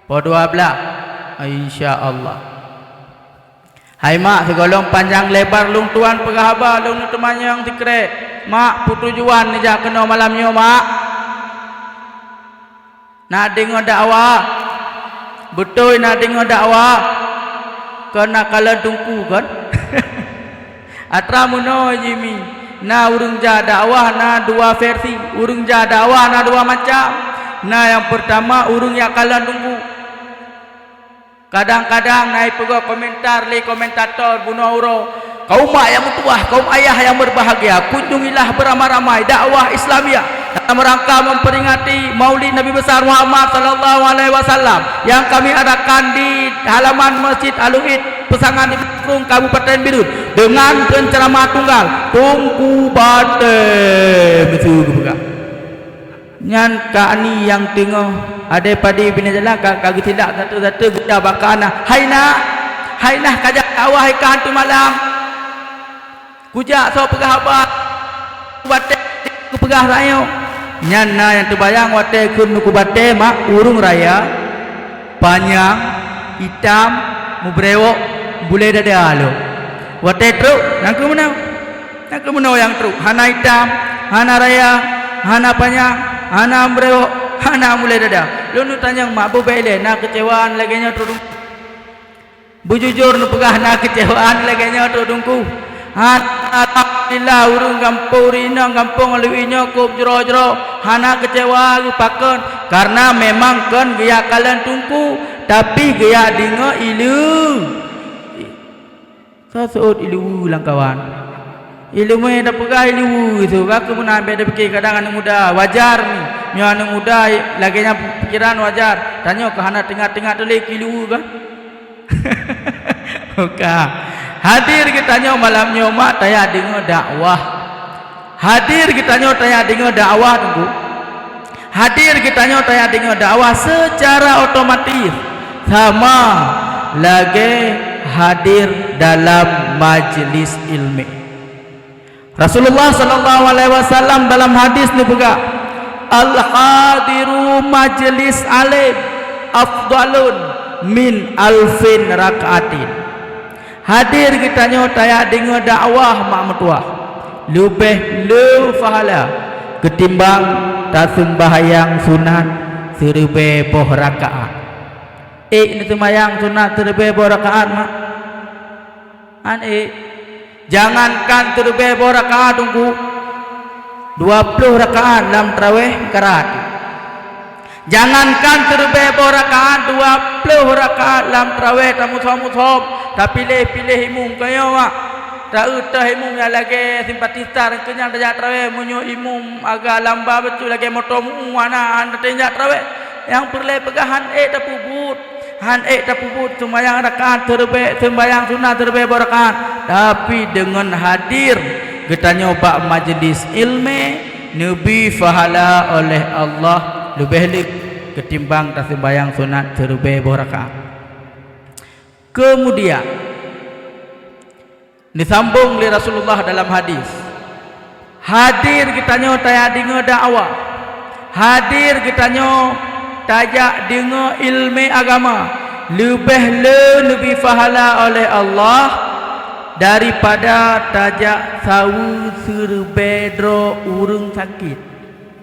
Poh dua blaih. Insya Allah. Hai mak, sigohlom panjang lebar lôn tuan peugah haba, lôn teumanyong sikrek. Mak, peue tujuan neujak keunoe malam nyoe, mak? Na deungoe dakwah? Beutôi na deungoe dakwah? Kon na kalon teungku kon? Atra meunoe jih mi, na ureuëng jak dakwah na dua versi. Ureuëng jak dakwah na dua macam. Na nyang peurtama ureuëng nyang kalon teungku. Kadang-kadang na ipeugah komentar lé komentator bunoe uroe, "Kaum mak nyang meutuwah, kaum ayah nyang berbahagia, kunjungilah beramai-ramai dakwah Islamiyah dalam rangka memperingati Maulid Nabi Besar Muhammad sallallahu alaihi wasallam yang kami adakan di halaman Masjid Aluid, Pesangan di Bukung, Kabupaten Bireuen, dengan penceramah tunggal Teungku Batée." Beutôi geupeugah. Nyan Kak Ani nyang teungoh adé padi binéh jalan ka, ka geusilak sateue-sateue geuja bak Kak Ana, "Hai nah, hai nah kajak dakwah hai ka hantu malam. Kujak soe peugah haba, kubatée kupeugah tanyoe." Nyan na nyang teubayang watée kheun kubatée mak ureuëng raya, panyang, itam, meubrewok, bulée dada lom. Watée trok, nyang keu meunoe. Nyang keu meunoe nyang trok, hana itam, hana raya, hana panyang, hana meubrewok, hana bulée dada. Lôn tanyong mak, bubé ilée na keucewaan lagée nyoe trok teungku? Beujujur neupeugah na keucewaan lagée nyoe trok teungku? Hana, alhamdulillah, ureuëng gampông, ureuëng inong gampông lewat nyoe kôb jroe-jroe, hana keucewa geuh pakon, karena memang kon geujak kalon teungku, tapi geujak deungoe ileue. Soe seuôt ileue lam kawan. Ileumé tapeugah ileue su, ka keuh meunan bék tapike kadang aneuëk muda, wajar mi. Nyoe aneuëk muda lagée nyan pikeran wajar. Tanyoe ka hana teuingat-teuingat tuléh keu ileue kan. Oka. Hadir geutanyoe malam nyoe mak tajak deungoe dakwah. Hadir geutanyoe tajak deungoe dakwah teungku. Hadir geutanyoe tajak deungoe dakwah seucara otomatis sama lagée hadir dalam majlis ilmi. Rasulullah sallallahu alaihi wasallam dalam hadis neupeugah, "Al-hadiru majlis alim afdalun min alfin rakaatin." Hadir geutanyoe tajak deungoe dakwah mak meutuwah, leubeh le pahala ketimbang taseumbahyang sunat siribée boh rakaat. Ék neuseumayang sunat siribée boh rakaat mak? Hán ék. Jangankan siribée boh rakaat teungku, dua ploh rakaat lam traweh karat. Jangankan siribée boh rakaat, dua ploh rakaat lam traweh tamusom-musom, tapiléh-piléh imum keu nyoe mak. Taeu teuh imum nyang lagée simpatisan keu nyang tajak traweh, meunyoe imum agak lamba beutôi lagée moto meu-u hana, hana teuinjak traweh. Nyang peureulée peugah hán ék tapeubuet. Hán ék tapeubuet seumayang rakaat siribée, seumayang sunat siribée boh rakaat, tapi deungon hadir geutanyoe bak majlis ilmi, neubi pahala oleh Allah leubeh le ketimbang taseumayang sunat siribée boh rakaat. Keumudian, neusambong lé Rasulullah dalam hadis, "Hadir geutanyoe tajak deungoe dakwah, hadir geutanyoe tajak deungoe ileumé agama, leubeh le neubi pahala oleh Allah daripada tajak saweue siribée droe ureuëng sakét."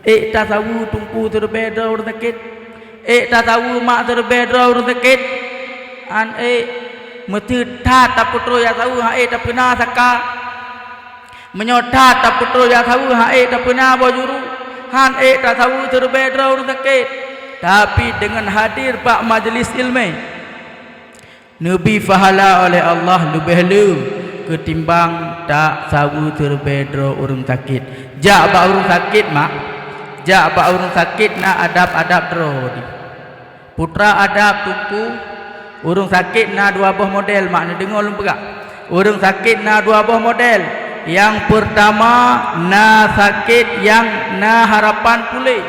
Ék tasaweue teungku siribée droe ureuëng sakét? Ék tasaweue mak siribée droe ureuëng sakét? Hán ék. Meuseuti that tapeutrok jak saweue hán ék tapeuna saka. Meunyoe that tapeutrok jak saweue hán ék tapeuna boh juru, hán ék tasaweue siribée droe ureuëng sakét. Tapi deungon hadir bak majlis ileumé, neubi pahala oleh Allah leubeh le keutimbang tasaweue siribée droe ureuëng sakét. Jak bak ureuëng sakét mak, jak bak ureuëng sakét na adab-adab droe di. Putra adab teungku, ureuëng sakét na dua boh model mak, neudeungoe lôn peugah. Ureuëng sakét na dua boh model. Nyang peurtama na sakét nyang na harapan puléh.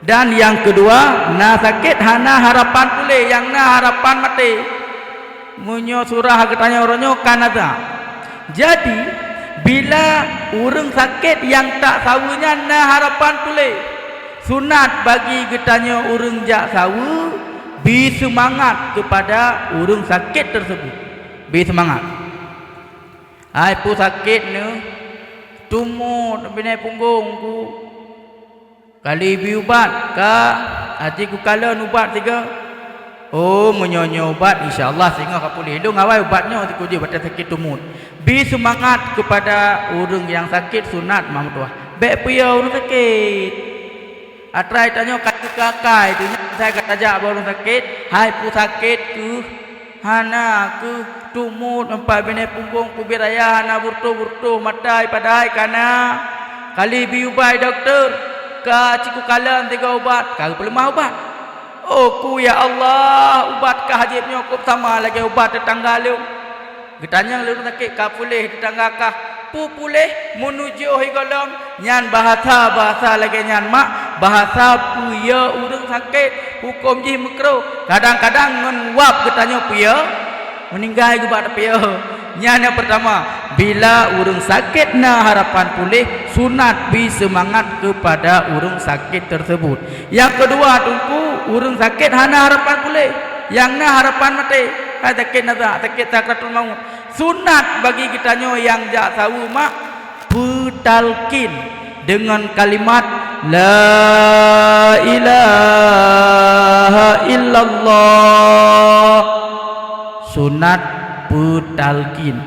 Dan nyang keudua, na sakét hana harapan puléh, nyang na harapan maté. Meunyoe surah geutanyoe uroe nyoe kan na that. Jadi, bila ureuëng sakét nyang tasaweue nyan na harapan puléh, sunat bagi geutanyoe ureuëng jak saweue, Bri seumangat keupada ureuëng sakét teuseubut. Bri seumangat. Hai peue sakét neuh, tumot binéh punggong ku. Ka lheueh bri ubat, ka, aci kukalon ubat sigoe. Oh, meunyoe nyoe ubat, insya Allah singoh ka puléh. Lôn awai ubat nyoe siku jih watée sakét tumot. Bri seumangat keupada ureuëng nyang sakét sunat mak meutuah. Bék piôh ureuëng sakét. Atra tanyoe ka teuka akai, tanyoe asai ka tajak bak ureuëng sakét, hai peue sakét keuh, hana keuh tumot, eumpat binéh punggong, kubiet raya hana beureutoh-beureutoh, matai padahai ka na. Ka lheueh bri ubat dokto, ka ci kukalon sigoe ubat, ka geupeuleumah ubat. Oh ku ya Allah, ubat kah jieb nyoe kôb sama lagée ubat teutangga lôn. Geutanyong lé ureuëng sakét ka puléh teutangga kah. Peue puléh meunujôh ié gohlom, nyan bahasa-bahasa lagée nyan mak, bahasa peue yö ureuëng sakét, hukôm jih meukro. Kadang-kadang ngon wab geutanyoe peue yö, meuninggai geubat tapeue yö. Nyan nyang peurtama, bila ureuëng sakét na harapan puléh, sunat bri seumangat keupada ureuëng sakét teuseubut. Nyang keudua, Teungku, ureuëng sakét hana harapan puléh, nyang na harapan maté. Hai sakét nazak, sakét sakratul maut. Sunat bagi geutanyoe nyang jak saweue mak, peutalkin deungon kalimat, "La ilaha illallah." Sunat peutalkin.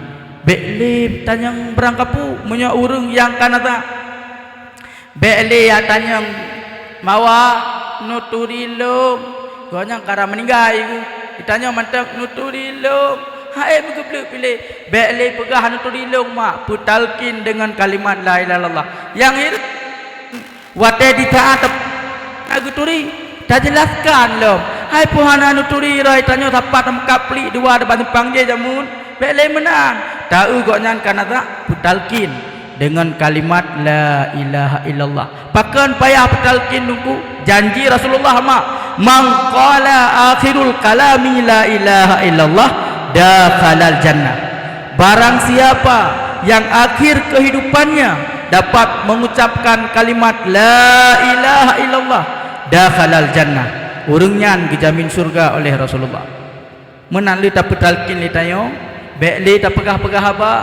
Bék lé tanyong beurangkapeue meunyoe ureuëng nyang ka nazak. Bék lé jak tanyong, "Mawa neuturi lôn?" Gobnyan ka rab meuninggai geuh. Geutanyong mantong, "Neuturi lôn?" Hai meugeubleuk piléh. Bék lé peugah, "Neuturi lôn mak," peutalkin deungon kalimat la ilaha illallah. Nyang hireuen, watée di saát teup-, na geuturi, tajeulaskan lom. Hai peue hana neuturi roh tanyoe sapat meukat pliek dua di bak simpang jih jameun? Bék lé meunan. Taeu gobnyan ka nazak, peutalkin deungon kalimat la ilaha illallah. Pakon payah peutalkin Teungku? Janji Rasulullah mak, "Man qala akhirul kalami la ilaha illallah dakhalal jannah." Barang siapa yang akhir kehidupannya dapat mengucapkan kalimat la ilaha illallah dakhalal jannah, ureuëng nyan geujamin syurga oleh Rasulullah. Meunan lheueh tapeutalkin lé tanyoe, bék lé tapeugah-peugah haba,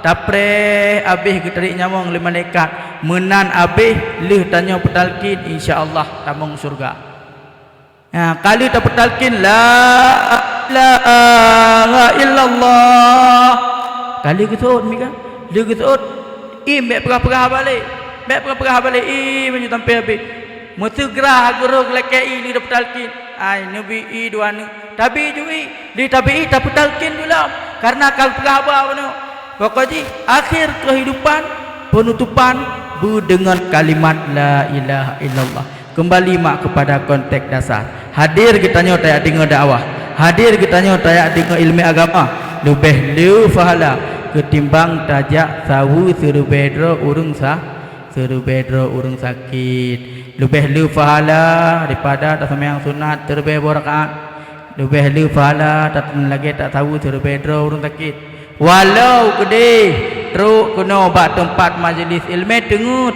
tapreh abéh geutarék nyawöng lé malaikat. Meunan abéh lheueh tanyoe peutalkin, insya Allah tamong syurga. Ha, ka lheueh tapeutalkin la ilaha illallah. Ka lheueh geuseuôt mika, lheueh geuseuôt, im bék peugah-peugah haba lé. Bék peugah-peugah haba lé, im meunyoe sampoe abéh. Meuseugra gurôh geulakée i lheueh tapeutalkin. Ai, neubi i dua neuk. Tabi ju i, di tabi i tapeutalkin ju lom, kareuna ka geupeugah haba bunoe. Pokok jih, akhir kehidupan, penutupan beudeungon kalimat la ilaha illallah. Keumbali mak keupada konteks dasar. Hadir geutanyoe tajak deungoe dakwah, hadir geutanyoe tajak deungoe iéleumé agama, leubeh le pahala keutimbang tajak saweue siribée droe ureuëng sa-, siribée droe ureuëng sakét. Leubeh le pahala daripada taseumayang sunat siribée boh rakaat. Leubeh le pahala tateun lagée tasaweue siribée droe ureuëng sakét. Walau keudeh trok keunoe bak teumpat majelis iéleumé teungeut,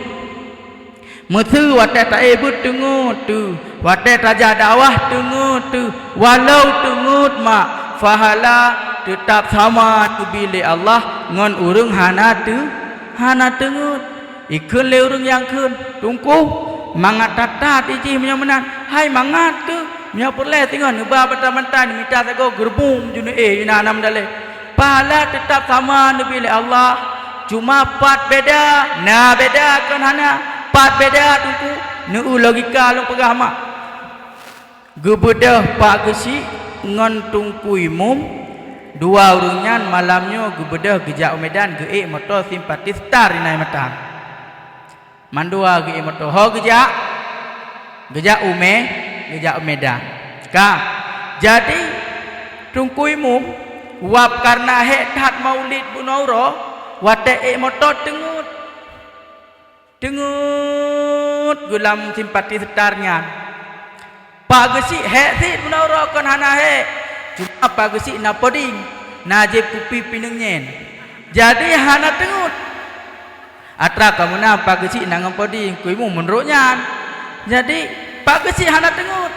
meuseu watée taéh beuet teungeut teuh, watée tajak dakwah teungeut teuh, walau teungeut mak, pahala teutab sama neubi lé Allah ngon ureuëng hana teu-, hana teungeut. Ikheun lé ureuëng nyang kheun, "Teungku, mangat that-that i jih meunyoe meunan." Hai mangat kheueh, meunyoe peureulée singoh neuba bantai-bantai neumita sagoe geureubum ju neuéh, ina hana meudalée. Pahala teutab sama neubi lé Allah, cuma pat beda, na beda kon hana. Pat beda Teungku, neueu logika lôn peugah mak. Geubeudôh Pak Geuchik ngon Teungku Imum, dua ureuëng nyan malam nyoe geubeudôh geujak u Medan geuék moto simpati Star inan mata. Mandua geuék moto ho geujak, geujak u Me-, geujak u Medan. Ka, jadi Teungku Imum wab kareuna hék that maulid bunoe uroe, watée ék moto teungeut. Teungeut geulam simpati Star nyan. Pak Geuchik hék cit bunoe uroe kon hana hék. Cuma Pak Geuchik na poding, na jieb kupi pineung nyen. Jadi hana teungeut. Atra ka meunan Pak Geuchik na ngon poding, Teungku Imum meunurot nyan. Jadi Pak Geuchik hana teungeut.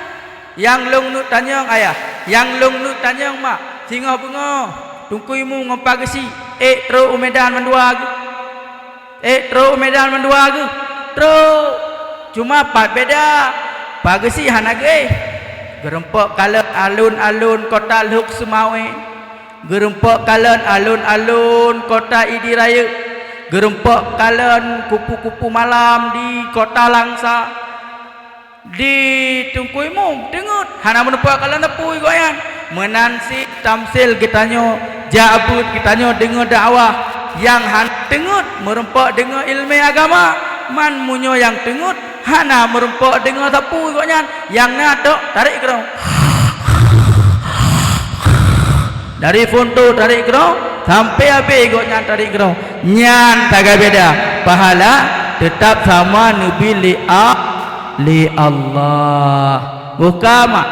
Nyang lôn neuk tanyong ayah, nyang lôn neuk tanyong mak, singoh beungoh Teungku Imum ngon Pak Geuchik ék trok u Medan mandua geuh. Ék trok u Medan mandua geuh. Trok. Cuma pat beda, Pak Geuchik hana geuéh. Geurumpok kalon alon-alon kota Lhok Seumawé. Geurumpok kalon alon-alon kota Idi Rayeuk. Geurumpok kalon kupu-kupu malam di kota Langsa. Di Teungku Imum teungeut hana meurumpok kalon apui gobnyan. Meunan cit tamsil geutanyoe jak beuet geutanyoe deungoe dakwah nyang hana teungeut meurumpok deungoe ileumèe agama. Man meunyoe nyang teungeut hana meurumpok deungoe sapui gobnyan, nyang na tok tarék keudroe. Dari phôn trôk tarék keudroe sampai habéh gobnyan tarék keudroe. Nyan sagai beda, pahala teutab sama neubi lé A-, lé Allah. Boh ka mak.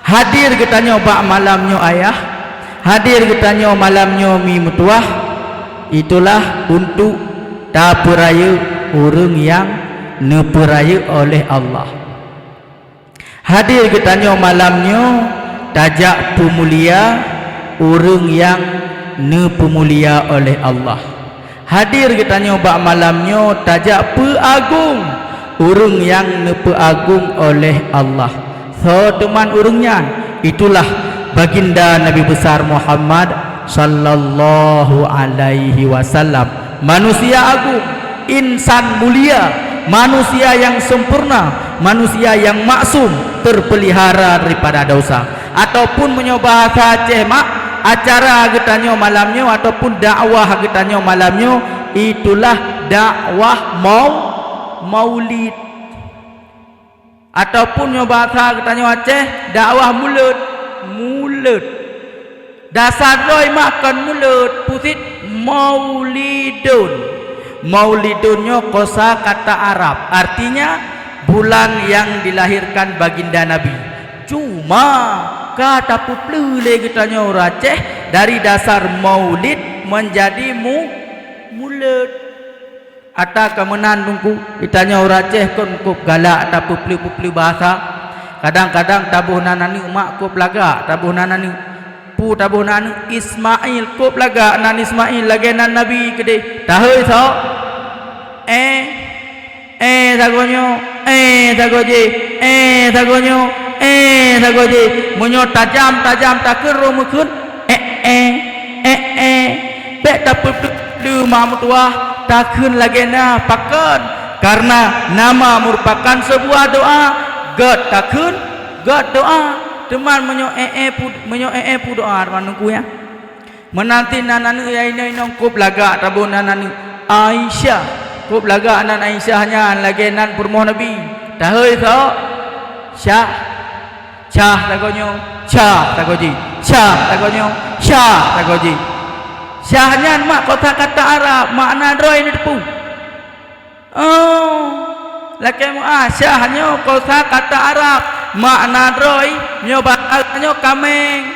Hadir geutanyoe bak malam nyoe ayah, hadir geutanyoe malam nyoe mi meutuwah, itulah untuk tapeurayeuk ureuëng nyang neupeurayeuk oleh Allah. Hadir geutanyoe malam nyoe tajak peumulia ureuëng nyang neupeumulia oleh Allah. Hadir geutanyoe bak malam nyoe tajak peuagong ureuëng nyang neupeuagong oleh Allah. Soe teuman ureuëng nyan? Itulah Baginda Nabi Besar Muhammad sallallahu alaihi wasallam. Manusia agung, insan mulia, manusia yang sempurna, manusia yang maksum, terpelihara daripada dosa. Ataupun meunyoe bahasa Aceh mak, acara geutanyoe malam nyoe ataupun dakwah geutanyoe malam nyoe, itulah dakwah mau-, maulid. Ataupun nyoe bahasa geutanyoe Aceh, dakwah mulod, mulod. Dasar droe mak kon mulod, pusit maulidun. Maulidun nyoe kosa kata Arab, artinya bulan yang dilahirkan baginda Nabi. Cuma ka tapeupleuh lé geutanyoe ureuëng Aceh dari dasar maulid menjadi mu-, mulod. Ata ka meunan Teungku, geutanyoe ureuëng Aceh kon kôb galak tapeupleuh-peupleuh bahasa. Kadang-kadang taboh nan aneuëk mak kôb lagak, taboh nan aneuëk. Peue taboh nan aneuëk Ismail, kôb lagak nan Ismail lagée nan Nabi keudeh. Tahôi soe? Eh, eh sagoe nyoe, eh sagoe jih, eh sagoe nyoe, eh sagoe jih. Meunyoe tajam-tajam takheun roh meukheun, eh, eh, eh, eh. Bék tapeupleuh-pleuh mak meutuwah takheun lagée na pakon, karena nama merupakan sebuah doa. Gét takheun, gét doa. Teuma meunyoe eh, eh pu-, meunyoe eh, eh pu doa, teuma Teungku ya. Meunan cit nan aneuëk nyang inong-inong kôb lagak taboh nan aneuëk Aisyah. Kôb lagak nan Aisyah nyan lagée nan peurumoh Nabi. Tahôi soe? Syah. Syah sagoe nyoe, syah sagoe jih, syah sagoe nyoe, syah sagoe jih. Syah nyan mak kosa kata Arab, makna droe neuteupeue. Oh, lakée meu'ah, syah nyoe kosa kata Arab, makna droe, nyoe bahasa nyoe kaméng.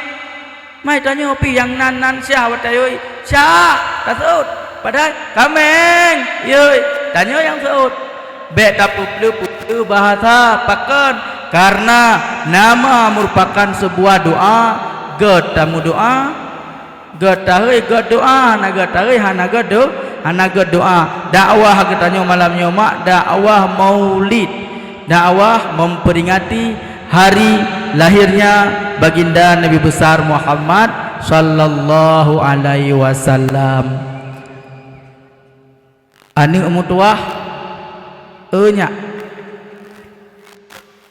Mai tanyoe pih nyang nan-nan syah watée yôi, syah taseuôt, padahai kaméng yôi, tanyoe nyang seuôt. Bék tapeupleuh-peuleuh bahasa pakon, karena nama merupakan sebuah doa, gét tameudoa, gét tahôi gét doa, hana gét tahôi hana gét do-, hana gét doa. Dakwah geutanyoe malam nyoe mak dakwah maulid. Dakwah memperingati hari lahirnya Baginda Nabi Besar Muhammad sallallahu alaihi wasallam. Aneuëk meutuwah, eu nyak,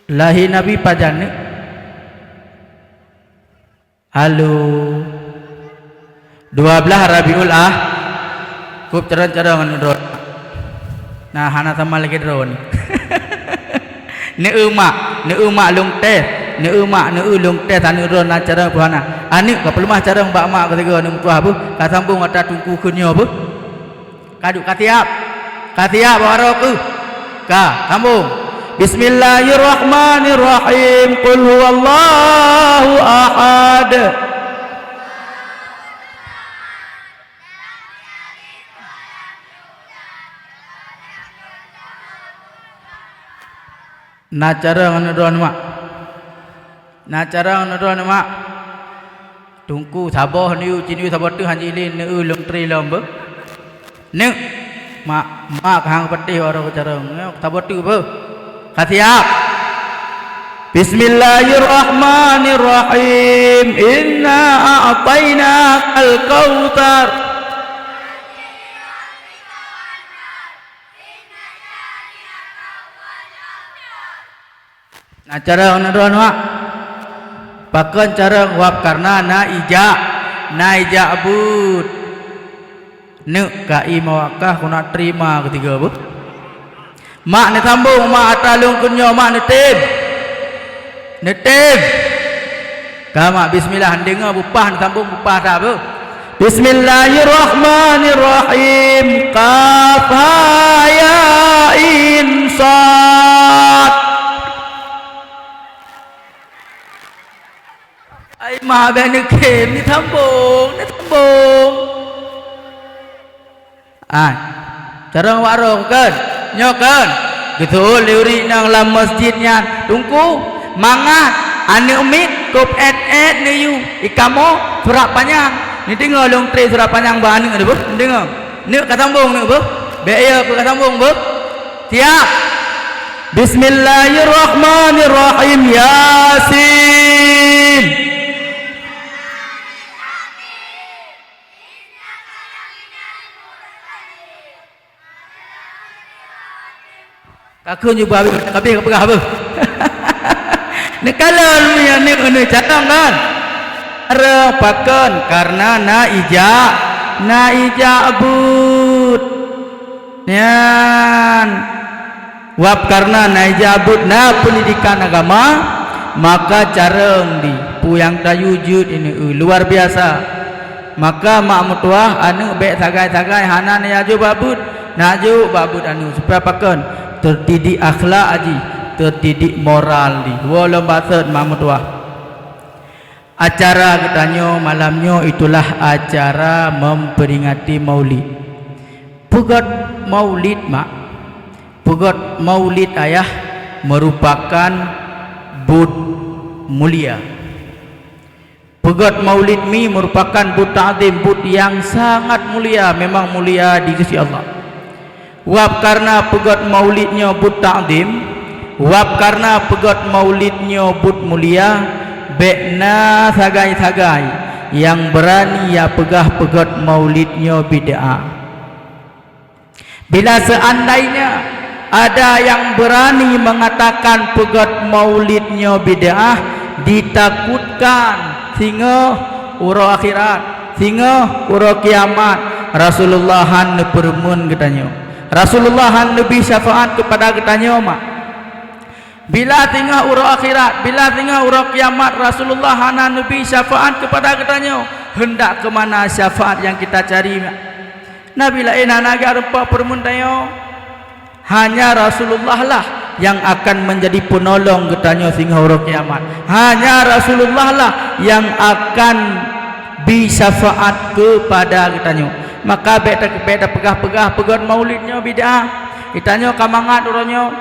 lahé Nabi pajan neuk? Halo. Dua blaih Rabiul Ah, kôb carông-carông aneuk droe. Nah, hana sama lagée droe ni. Neueu mak, neueu mak lôn tes, neueu mak, neueu lôn tes aneuk droe na carông peue hana. Aneuk ka peuleumah carông bak mak keu sigoe aneuk meutuwah beuh, ka sambông ata teungku kheun nyoe beuh. Ka duek, ka siap? Ka siap, baroe keuh. Ka, sambông. Bismillahirrahmanirrahim. Qul huwallahu ahad. Na carông aneuk droe mak. Na carông neudroe neuh, mak. Teungku saboh neuyue, ci neuyue saboh teuh han jilén, neuyue lôn tré lom beuh. Neuk, mak, mak hang peuteh oro carông. Nyoe saboh teuh beuh. Ka siap? Bismillahirrahmanirrahim. Inna a'tainakal kautsar. Na carông neudroe neuh, mak. Pakon carông? Wab karna na ijak, na ijak buet. Neuk ka i mawakah keuneuk trima keutigö beuh. Mak neusambong, mak, atra lôn kheun nyoe, mak, neutem. Neutem. Ka, mak, bismillah, neudeungö bupah, neusambong bupah that beuh. Bismillahirrahmanirrahim. Qaf ha ya ain sad. Ai, mak, bèk neutem, neusambong, neusambong. Ai, carông wak roh kon? Nyoe kon? Geuseuôt lé ureueng inong lam meuseujid nyan, "Teungku, mangat aneuk miet kôb èt-èt neuyue, i kamoe surat panyang." Neudeungö lôn tré surat panyang bak aneuk neubeuh, neudeungö. Neuk ka sambong neuk beuh? Bèk yo keu ka sambong beuh? Siap. Bismillahirrahmanirrahim. Yasin. Ka kheun jubah habéh, habéh ka peugah beuh. Neukalon meunyoe neuk, neuk carông kan? Carông pakon? Karena na ijak, na ijak buet. Nyan. Wab karena na ijak buet, na peundidikan agama, maka carông di peue nyang tayue jeuet ineuk luar biasa. Maka mak meutuwah, aneuk bèk sagai-sagai hana neujak jok bak buet, neujak jok bak buet aneuk. Supaya pakon? Teudidik akhlak jih, teudidik moral jih. Woe lom bacut mak meutuwah. Acara geutanyoe malam nyoe itulah acara memperingati Maulid. Peugöt Maulid, mak, peugöt Maulid, ayah, merupakan buet mulia. Peugöt Maulid mi merupakan buet takzim, buet nyang sangat mulia, memang mulia di sisi Allah. Wab karena peugöt Maulid nyoe buet takzim, wab karena peugöt Maulid nyoe buet mulia, bèk na sagai-sagai nyang beurani ya peugah peugöt Maulid nyoe bid'ah. Bila seandainya ada yang berani mengatakan peugöt Maulid nyoe bid'ah, ditakutkan singoh uroe akhirat, singoh uroe kiamat, Rasulullah han neupeureumeun geutanyoe. Rasulullah han neubi syafaat keupada geutanyoe, mak. Bila singoh uroe akhirat, bila singoh uroe kiamat, Rasulullah hana neubi syafaat keupada geutanyoe, hendak keu mana syafaat nyang kita cari, mak? Nabi laén hana geureumpok peureumeun tanyoe. Hanya Rasulullah lah yang akan menjadi penolong geutanyoe singoh uroe kiamat. Hanya Rasulullah lah yang akan bi syafaat keupada geutanyoe. Maka bèk ta-, bèk tapeugah-peugah peugöt Maulid nyoe bid'ah. Geutanyoe ka mangat uroe nyoe.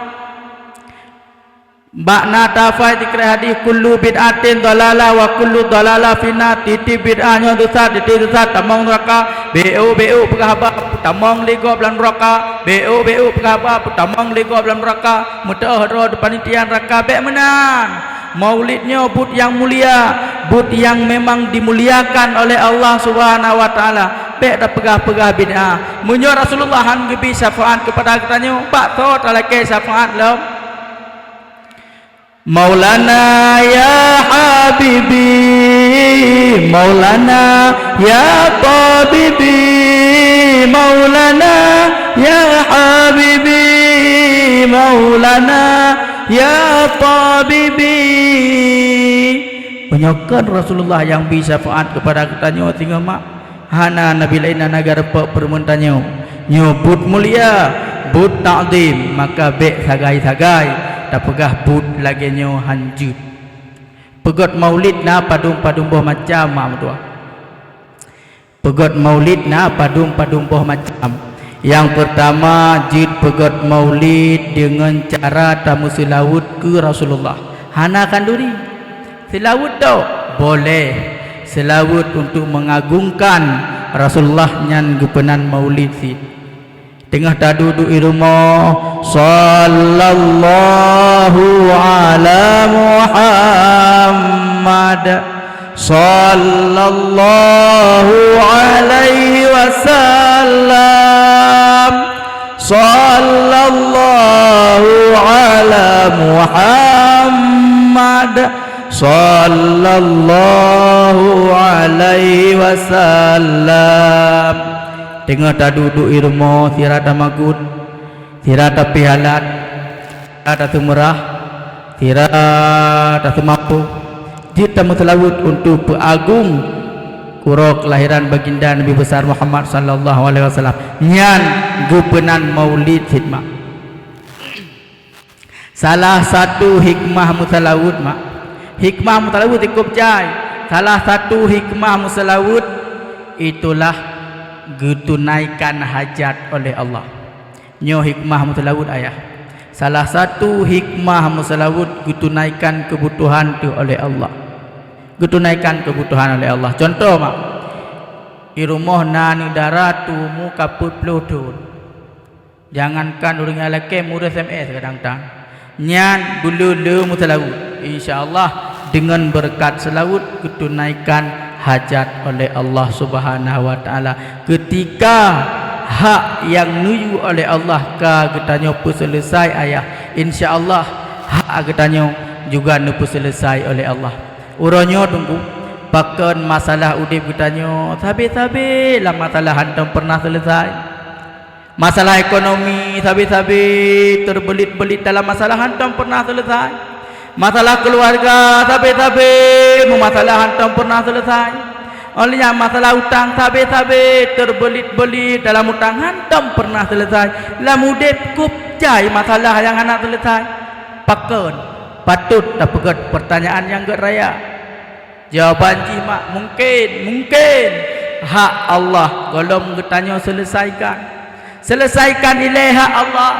Bak na tafai sikrek hadis, "Kullu bid'atin dhalalah wa kullu dhalalah finnar." Tiep-tiep bid'ah nyoe sesat, tiep-tiep sesat tamong neuraka. Beu-beu peugah haba tamong lé gob lam neuraka. Beu-beu peugah haba tamong lé gob lam neuraka. Meuteupeu droe panitia neuraka, bèk meunan. Maulid nyoe buet nyang mulia, buet nyang memang dimuliakan oleh Allah Subhanahu wa Taala. Bèk tapeugah-peugah bid'ah. Meunyoe Rasulullah han geubi syafaat keupada geutanyoe, bak soe talakèe syafaat lom? Maulana ya habibi, Maulana ya tabibi, Maulana ya habibi, Maulana ya tabibi. Meunyoe kon Rasulullah nyang bi syafaat keupada geutanyoe singoh, mak, hana nabi laén hana geureumpok peureumeun tanyoe. Nyoe buet mulia, buet takzim, maka bèk sagai-sagai tapeugah buet lagèe nyoe han jeuet. Peugöt Maulid na padum-padum boh macam, mak meutuah. Peugöt Maulid na padum-padum boh macam. Nyang peurtama, jeuet peugöt Maulid deungon cara tameuseulaweuet keu Rasulullah. Hana khanduri. Seulaweuet tok? Boleh. Seulaweuet untuk mengagungkan Rasulullah nyan geupeunan maulid cit. Teungoh taduek-duek i rumoh, "Sallallahu ala Muhammad, sallallahu alaihi wasallam, sallallahu ala Muhammad, sallallahu alaihi wasallam." Teungoh taduek-duek i rumoh, sira tamagut, sira tapihalat, sira taseumeurah, sira taseumampoh, jeuet tameuseulaweuet untuk peuagong uroe keulahiran Baginda Nabi Besar Muhammad sallallahu alaihi wasallam. Nyan geupeunan maulid cit mak. Salah satu hikmah meuseulaweuet mak. Hikmah meuseulaweuet cukup jai. Salah satu hikmah meuseulaweuet itulah geutunaikan hajat oleh Allah. Nyoe hikmah meuseulaweuet ayah. Salah satu hikmah meuseulaweuet geutunaikan keubutuhan teuh oleh Allah. Geutunaikan keubutuhan oleh Allah. Contoh mak, i rumoh na aneuk dara tumu ka peuet ploh thon. Jangankan ureuëng nyang lakée, murit S M S kadang-kadang. Nyan beu le-le meuseulaweuet. Insya Allah, deungon beureukat seulaweuet geutunaikan hajat oleh Allah Subhanahu wa Taala. Keutika hak nyang neuyue oleh Allah ka geutanyoe peuseuleusai ayah, insya Allah hak geutanyoe juga neupeuseuleuasai oleh Allah. Uroe nyoe teungku, pakon masalah udeb geutanyoe sabe-sabe lam masalah hántom peureunah seuleuasai. Masalah ekonomi sabe-sabe teubeulit-beulit dalam masalah hántom peureunah seuleuasai. Masalah keuluwarga sabe-sabe meumasalah hántom peureunah seuleuasai. Óh lheueh nyan masalah utang sabe-sabe teubeulit-beulit dalam utang hántom peureunah seuleuasai. Lam udeb kôb jai masalah nyang hana seuleuasai. Pakon? Patot tapeugét peurtanyaan nyang gét raya. Jawaban jih mak mungken, mungken. Hak Allah gohlom geutanyoe seuleusaikan. Seuleusaikan ilée hak Allah,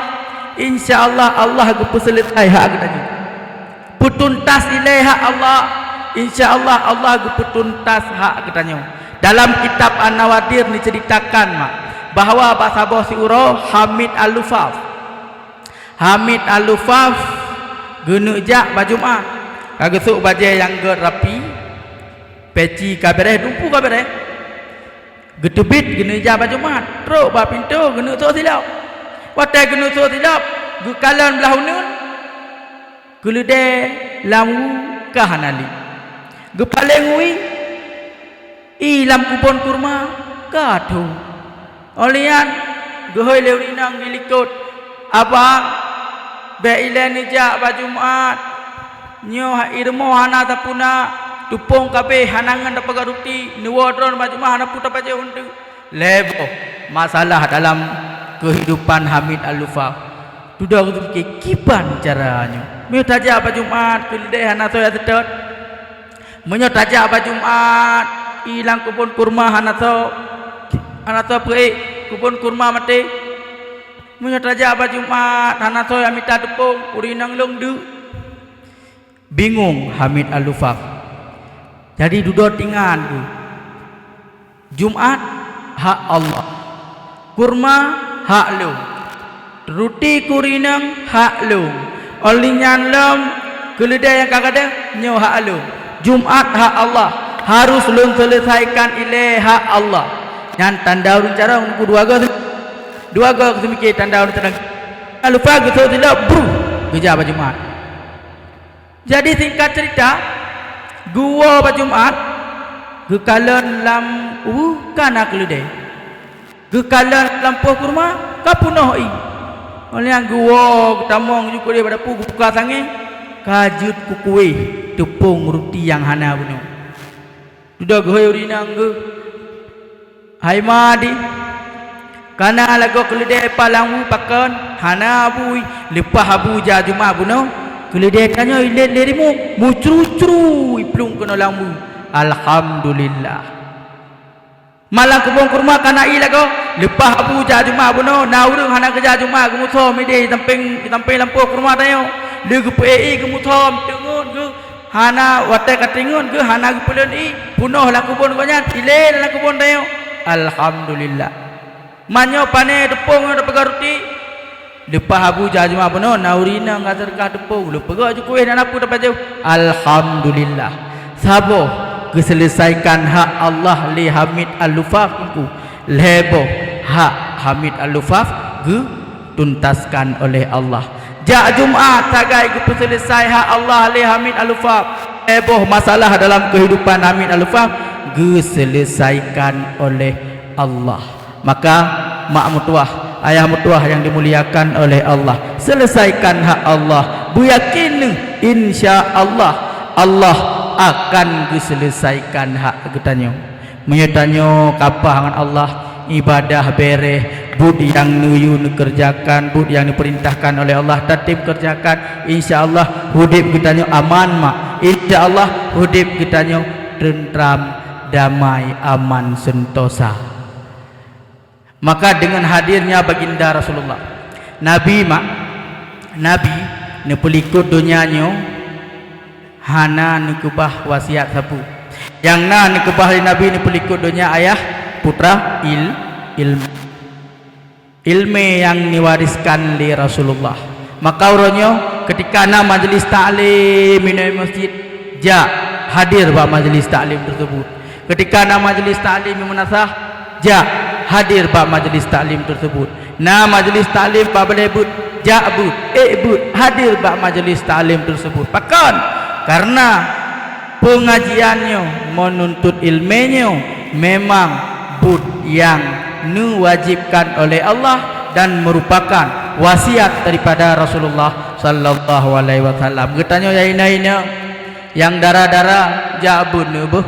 insya Allah, Allah geupeuseuleuasai hak geutanyoe. Peutuntas ilée hak Allah, insya Allah, Allah geupeutuntas hak geutanyoe. Dalam kitab An-Nawadir neuceuritakan mak bahwa bak saboh siuroe Hamid Al-Lufaf Hamid Al-Lufaf geuneuk jak bak Jumat. Ka geusôk bajée nyang gét rapi, peci ka béréh, dumpu ka béréh. Geuteubiet geuneuk jak bak Jumat, trok bak pintoe geuneuk sôk silop. Watée geuneuk sôk silop, geukalon blaih uneuen, keuleudée lam wu ka hana le. Geupaleng wu ié, ié lam keubon kurma ka tho. Óh lheueh nyan geuhôi lé ureuëng inong geulikot, "Abang, bék ilée neujak bak Jumat. Nyoe ié rumoh hana tapuna, teupông ka abéh, hana ngon tapeugah ruti, neuwoe droe bak Jumat hana peue tapajoh eunteuk." Lhée boh masalah dalam keuhidupan Hamid Al-Lufaf. Dudoe geupike, "Kiban cara nyoe? Meunyoe tajak bak Jumat, keuleudée hana soe seutôt. Meunyoe tajak bak Jumat, ié lam keubon kurma hana soe, hana soe peuék, keubon kurma maté. Meunyoe tajak bak Jumat, hana soe mita teupông, ureuëng inong lôn deuk." Bingong Hamid Al-Lufaf. Jadi dudoe tingan geuh. Jumat hak Allah. Kurma hak lôn. Ruti keu ureuëng inong hak lôn. Óh lheueh nyan lom keuleudée nyang ka gadôh nyoe hak lôn. Jumat hak Allah. Harôh lôn seuleusaikan ilée hak Allah. Nyan tanda ureuëng carông, dua goe, dua goe geuseumiké tanda ureuëng carông. Al-Lufaf geusôk silop, bruh, geujak bak Jumat. Jadi singkat cerita, geuwoe bak Jumat, geukalon lam wu ka na keuleudée. Geukalon lampôh kurma ka peunoh ié. Óh lheueh nyan geuwoe geutamong ju keudeh bak dapu, geubuka sangée, ka jeuet keu kueh, teupông ruti nyang hana bunoe. Dudoe geuhôi ureuëng inong geuh, "Hai ma di, kana lagoe keuleudée paih lam wu pakon?" "Hana bui, leupah abu jak Jumat bunoe, keuleudée tanyoe ilét lé rimueng, meucru-cru iplueng keunoe lam wu." "Alhamdulillah." "Malam keubon kurma kana ié lagoe?" "Leupah abu jak Jumat bunoe, na ureuëng hana geujak Jumat geumeusom idéh sampéng, sampéng lampôh kurma tanyoe. Lé geupeuék ié geumeusom, teungeut geuh." Hana watée ka tingeut geuh hana geupeuleuet ié, peunoh lam keubon gobnyan, ilée lam keubon tanyoe. Alhamdulillah. Meunyoe pané teupông nyang tapeugah ruti, leupah Abu Jah juma bunoe, na ureuëng inong ka seudeukah teupông, lôn peugah ju kueh na peue tapajoh. Alhamdulillah. Saboh geuseuleusaikan hak Allah lé Hamid Al-Lufaf teungku. Lhée boh hak Hamid Al-Lufaf geutuntaskan oleh Allah. Jak Jumat sagai geupeuseuleusoe hak Allah lé Hamid Al-Lufaf. Lhée boh masalah dalam keuhidupan Hamid Al-Lufaf geuseuleusaikan oleh Allah. Maka, mak meutuwah, ayah meutuwah nyang dimuliakan oleh Allah, seuleusaikan hak Allah. Beuyakin neuh, insya Allah, Allah akan geuseuleusaikan hak geutanyoe. Meunyoe tanyoe kapah ngon Allah, ibadah bereh, buet nyang neuyue neukeureujakan, buet nyang neupeurintahkan oleh Allah, tatem keureujakan, insya Allah, udeb geutanyoe aman, mak. Insya Allah, udeb geutanyoe teunteram, damai, aman, seuntosa. Maka deungon hadirnya Baginda Rasulullah, Nabi mak, Nabi neupeulikot donya nyoe hana neukeubah wasiat sapeue. Nyang na neukeubah lé Nabi neupeulikot donya ayah, putra, il-, ilmu. Ilmu nyang diwariskan lé Rasulullah. Maka uroe nyoe, keutika na majlis taklim inoe masjid, jak hadir bak majlis taklim tersebut. Keutika na majlis taklim di meunasah, jak hadir bak majlis taklim tersebut. Na majlis taklim bak balée beuet, jak beuet, ék beuet, hadir bak majlis taklim tersebut. Pakon? Karena peungajian nyoe, meununtut iéleumé nyoe memang buet nyang neuwajibkan oleh Allah dan meurupakan wasiat daripada Rasulullah sallallahu alaihi wasallam. Geutanyoe nyang inong-inong, nyang dara-dara, jak beuet neuh beuh.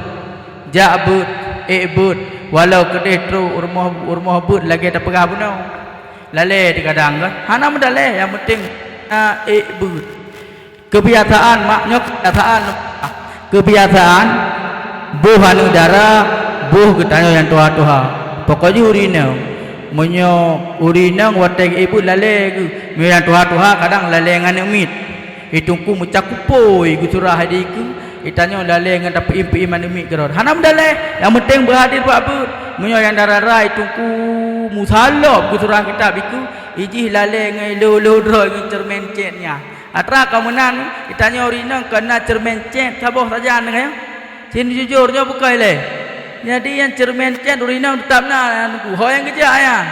Jak beuet, ék beuet, walau keudeh trok u rumoh, u rumoh beuet lagée tapeugah bunoe. Lalée teugadang kan? Hana meudalée, nyang penting na ék beuet. Keubiasaan, mak, nyoe keubiasaan. Keubiasaan, boh aneuk dara, boh geutanyoe nyang tuha-tuha. Pokok jih ureuëng inong. Meunyoe ureuëng inong watée ék beuet lalée geuh, meunyoe nyang tuha-tuha kadang lalée ngon aneuk miet. Di teungku meucakupôi geusurah di keue, di tanyoe lalée ngon tapeuiem-peuiem aneuk miet keudroe. Hana meudalée, nyang penting beuhadir bak beuet. Meunyoe nyang dara-dara di teungku meusalop geusurah kitab di keue, di jih lalée ngon ilô-ilô droe ngon ceureumen cét nyan. Atra ka meunan, di tanyoe ureuëng inong kon na ceureumen cét saboh sajan nyan. Sien jujur nyoe bukon ilée. Jadi nyang ceureumen cét ureuëng inong teutap na, nyan teungku. Ho nyang geujak nyan.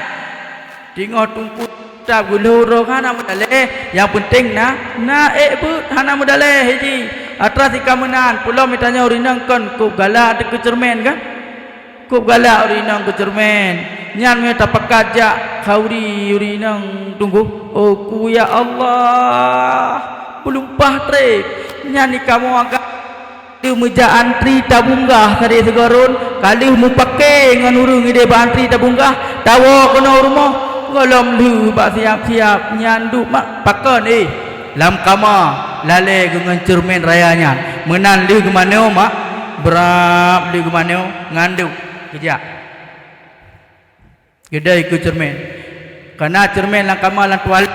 Teungoh teungku tab geulheueh uroe hana meudalée, nyang penting na, na ék beuet hana meudalée hiji. Atra sika meunan, peulom di tanyoe ureuëng inong kon kôb galak teuh keu ceureumen kan? Kôb galak ureuëng inong keu ceureumen. Nyan meunyoe tapakat jak khauri ureuëng inong teungku, oh ku ya Allah, beulumpah treb. Nyan di kamoe agak Lheueh meujak antri tabunggah sabe sigoe rôn, ka lheueh mupakè ngon ureuëng idéh bak antri tabunggah, tawoe keunoe u rumoh, gohlom lheueh bak siab-siab nyan duek mak pakon éh. Lam kama lalée geuh ngon ceureumen raya nyan. Meunan lheueh geumanoe mak, brab lheueh geumanoe ngon duek geujak. Geudai keu ceureumen. Ka na ceureumen lam kama lam tualet.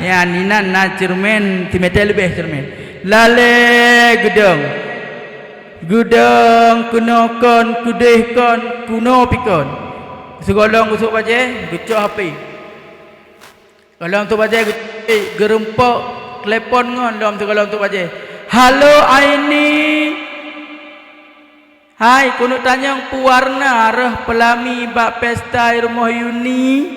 Nyan inan na ceureumen simeter leubeh ceureumen. Lalée geudong. Geudong keunoe kon, keudeh kon, keunoe pi kon. Sigohlom geusôk bajée, geucok H P. Sigohlom sôk bajée, geu-, geureumpok telepon ngon lom sigohlom sôk bajée. Halo Aini. Hai, keuneuk tanyong peue warna rhah peulami bak pesta i rumoh Yuni?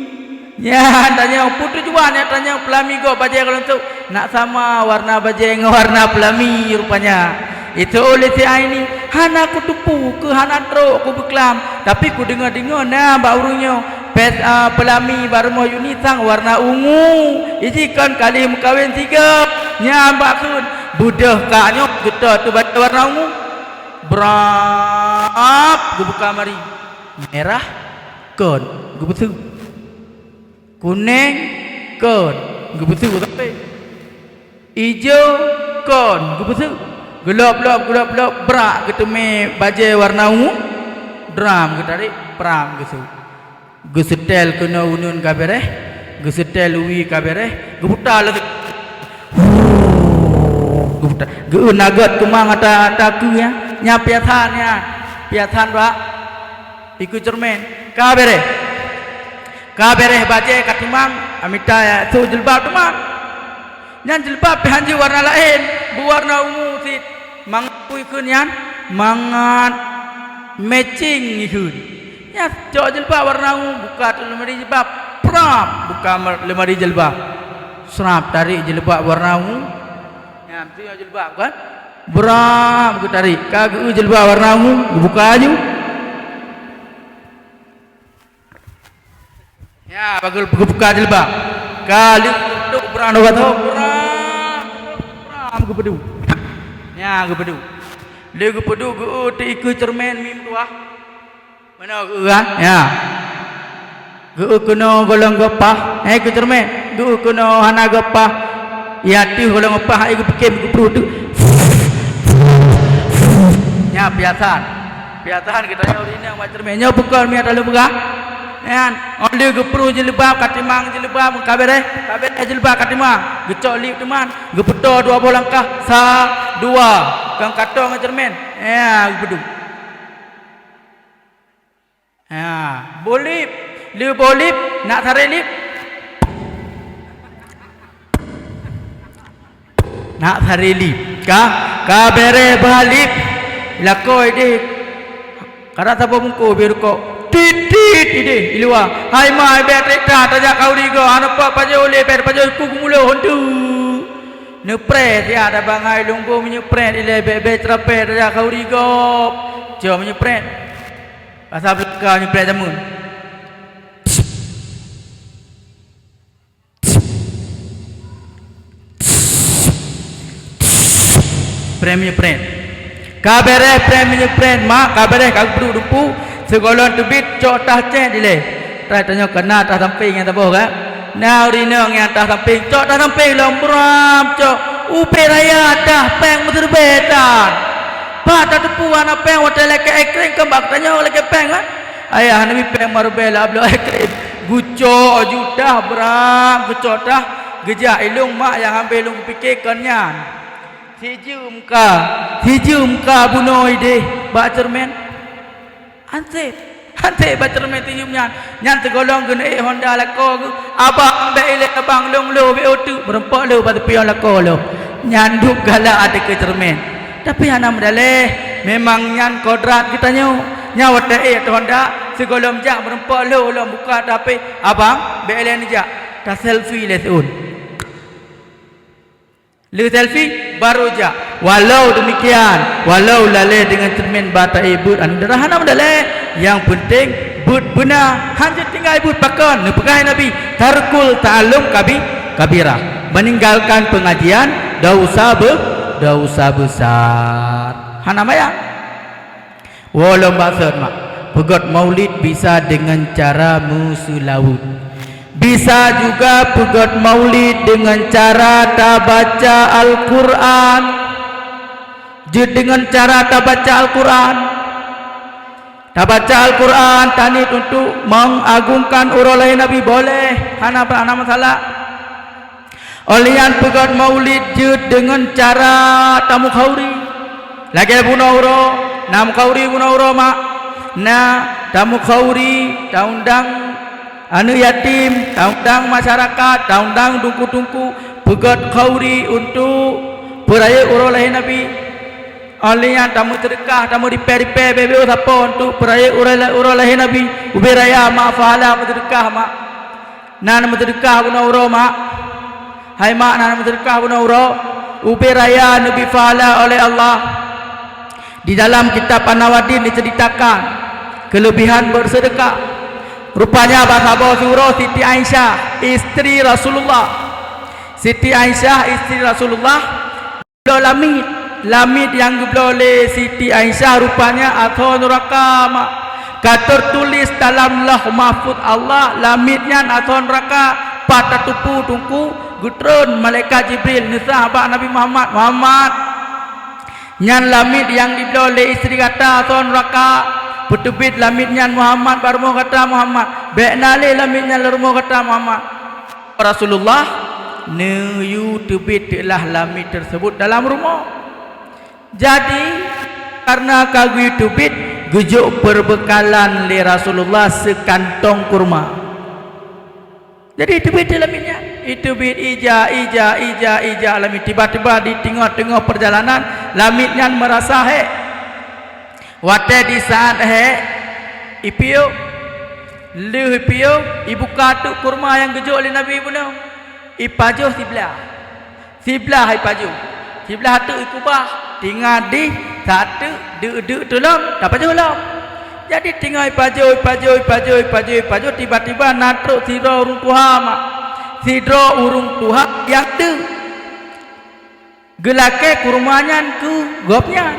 Nyan tanyong peue tujuan nyan tanyong peulami gob bajée gohlom sôk. Nak sama warna bajée ngon warna peulami rupanya. Itu oleh si Aini, hana kuteupeue keu hana trok kubeuklam, tapi kudeungoe-deungoe na bak ureuëng nyoe pes-, a, peulami bak rumoh Yuni sang warna ungu. Iji kon ka lheueh meukawen sigoe. Nyan bak kheun, beudôh kak nyoe geutoe teuh bajée warna ungu. Brab geubuka mari. Merah kon geubeuseue. Kuneng kon geubeuseue sampoe. Ijo kon geubeuseue. Geulop-lop, geulop-lop, brak geuteumé bajée warna ungu. Dram geutarek, pram geuseue. Geuseutèl keunoe uneuen ka béréh, geuseutèl wie ka béréh, geuputa lagée Geu-eu nugget keumang ata, ata keue nyan. Nyan piasan nyan. Piasan bak ikeue ceureumen. Ka beureh. Ka beureh bajée ka timang, amita sôk jilbab teuma. Nyan jilbab pih hanjeuet warna laén, beuwarna ungu cit. Mangat peue kheun nyan? Mangat matching kheun. Nyan cok jilbab warna ungu, buka teuk leumari jilbab. Prap, buka mer-, leumari jilbab. Srap, tarék jilbab warna ungu. Nyan, tu nyan jilbab kan? Bram geutarék. Ka geu-eu jilbab warna ungu, geubuka laju. Ya, bagus geubuka jilbab. Ka lheueh geupeudôk bram, bram, bram geupeudôk. Ya, geupeudôk. Lheueh geupeudôk geu-eu teuk ikeue ceureumen mi meutuah. Meunoe geu-eu, ha? Ya. Geu-eu keunoe gohlom geupaih, eh, keu ceureumen. Geu-eu keunoe hana geupaih. Ya, teuh gohlom geupaih, hai geupike geupruh teuk. Nyan piasan. Piasan geutanyoe ureueng inong bak ceureumen. Nyoe bukon miet lôn peugah. Nyan, 'oh lheueh geupruh jilbab, ka timang jilbab, ka beureh, ka beureh jilbab ka timang. Geucok lip teuma, geupeutoe dua boh langkah, sa, dua. Kon katong ngon ceureumen. Ya, geupeudôk. Ha, boh lip. Lheueh boh lip, nak saré lip. Nak saré lip. Ka, ka beureh bah lip. Lakoe ideh. Ka rasa boh bungkôh bie rukok. Tit, tit, ideh, i luwa. Hai ma, hai bèk trép that, tajak khanduri gob. Hana pat pajoh lé, bèk pajoh ku geumulo hontu. Neupreh siat abang hai lôn boh meunyeupret ilèe bèk-bèk ceurapet tajak khanduri gob. Cok meunyeupret. Pasal beuleuka nyoe preh jameun. Preh meunyoe preh. Ka beureh preh meunyoe preh, mak, ka beureh ka geuduek dumpu, sigohlom teubiet cok tah cét ilèe. Tah tanyoe ka na tah sampéng nyang saboh ka. Na ureueng inong nyang tah sampéng, cok tah sampéng lom bram cok. Ubé raya tah péng meuseureubèe tan. Pat tateupeue hana péng watèe lakèe èk krém, kon bak tanyoe lakèe péng, kan? Ayah Nabi péng meureubeue lam bloe èk krém. Geucok jutah bram, geucok tah, geujak ilôn mak nyang habéh lôn pike kon nyan. Sijeuem ka, sijeuem ka bunoe ideh bak ceureumen. Anseb, anseb bak ceureumen sijeuem nyan. Nyan sigohlom geuneuk ék honda lakoe geuh. Abang bèk ilèe abang lôn lo bèk uteuk, meurumpok lo bak teupiyong lakoe lom. Nyan duek galak ateueh keu ceureumen. Tapi hana meudalèh, memang nyan kodrat geutanyoe. Nyan watèe ék ateueh honda, sigohlom jak meurumpok lo lom buka teuh hapé, "Abang, bèk ilèe neujak, taselfie lé siôn." Lheueh selfie, baru jak. Walau demikian, walau lalèe deungon ceureumen ba taék beuet aneuk dara hana meudalèh, nyang peunteng beuet beuna, hana tinggai beuet pakon, neupeugah Nabi, "Tarkul ta'allum kabi-, kabirah." Meninggalkan pengajian, dosa be-, dosa besar. Hana maya. Woe lom bacut mak, peugöt maulid bisa deungon cara meuseulaweuet. Bisa juga peugöt maulid deungon cara tabaca Al-Qur'an. Jeuet deungon cara tabaca Al-Qur'an. Tabaca Al-Qur'an taniet untuk mengagungkan uroe lahé Nabi, boleh, hana, hana masalah. Óh lheueh nyan peugöt maulid jeuet deungon cara tamukhauri. Lagèe bunoe uroe, na mukhauri bunoe uroe mak. Na tamukhauri, taundang aneuk yatim, taundang masyarakat, taundang teungku-teungku, peugöt khauri untuk peurayeuk uroe lahé Nabi. Óh lheueh nyan tameuseudeukah, tameuripèe-ripèe bèk-bèk sapo untuk peurayeuk uroe la-, uroe lahé Nabi. Ubé raya mak pahala meuseudeukah mak. Na meuseudeukah bunoe uroe mak. Hai mak, na meuseudeukah bunoe uroe. Ubé raya neubri pahala oleh Allah. Di dalam kitab An-Nawadir diceritakan kelebihan bersedekah. Rupanya bak saboh siuroe Siti Aisyah, istri Rasulullah. Siti Aisyah, istri Rasulullah, bloe lamiet. Lamiet nyang geubloe lé Siti Aisyah rupanya asoe nuraka mak. Ka teutuléh dalam Lauh Mahfuz Allah, lamiet nyan asoe nuraka. Pat tateupeue teungku, geutreun malaikat Jibril neusah bak Nabi Muhammad, "Muhammad, nyan lamiet nyang jibloe lé istri gata asoe nuraka." Peuteubiet lamiet nyan Muhammad bak rumoh gata Muhammad. "Bèk na lé lamiet nyan lam rumoh gata Muhammad." Rasulullah, neuyue teubiet teulah lamiet tersebut dalam rumoh. Jadi, karena ka geuyue teubiet, geujok perbekalan lé Rasulullah seukantong kurma. Jadi, teubiet lamiet nyan. Iteubiet ija, ija, ija, ija lamiet. Tiba-tiba di teungoh-teungoh perjalanan, lamiet nyan meurasa hék. Watée di saát hék, ipiôh, lheueh ipiôh, ibuka teuk kurma nyang geujok lé Nabi bunoe. Ipajoh siblah. Siblah ipajoh. Siblah teuk ikubah. Tinggai di saát teuk deuk-deuk tulom, tapajoh lom. Jadi tinggai ipajoh, ipajoh, ipajoh, ipajoh, ipajoh, tiba-tiba na trok sidroe ureuëng tuha mak. Sidroe ureuëng tuha nyang deuk. Geulakée kurma nyan keu gobnyan.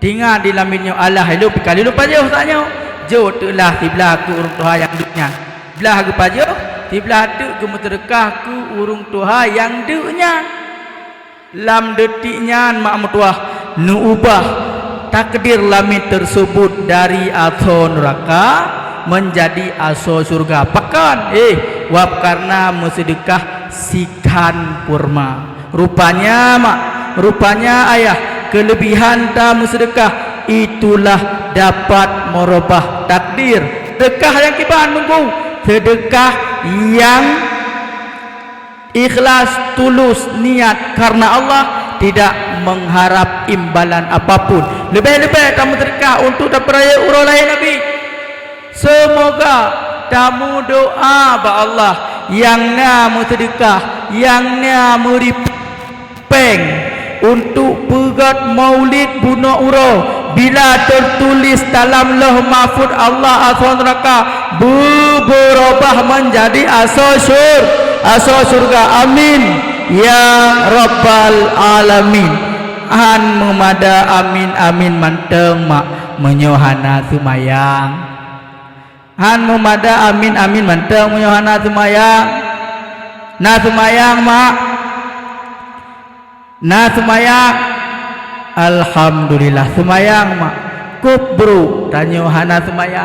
Tinggai di lamiet nyoe, alah ilôn pih ka lôn pajoh saát nyoe. Jok teuklah siblah keu ureuëng tuha nyang deuk nyan. Siblah geupajoh, siblah teuk geumeuseudeukah keu ureuëng tuha nyang deuk nyan. Lam detik nyan mak meutuwah neuubah takdir lamiet tersebut dari asoe nuraka menjadi asoe syurga. Pakon? Eh, wab karena meuseudeukah sikan kurma. Rupanya mak, rupanya ayah, kelebihan ta meuseudeukah itulah dapat merubah takdir. Seudeukah nyang kiban nunggu, seudeukah nyang ikhlas, tulus niat karena Allah, tidak mengharap imbalan apapun. Leubeh-leubeh tameuseudeukah untuk tapeurayeuk uroe lahé Nabi. Seumoga tameudoá bak Allah nyang na meuseudeukah, nyang na meuri péng untuk peugét maulid bunoe uroe, bila teutuléh dalam Lauh Mahfuz Allah asoe nuraka beubeurubah manjadi asoe syur-, asoe syurga. Amin ya rabbal alamin. Hán meumada amin-amin mantong mak meunyoe hana seumayang. Hán meumada amin-amin mantong meunyoe hana seumayang. Na seumayang mak? Na seumayang? Alhamdulillah, seumayang mak. Kub brok tanyoe hana seumayang.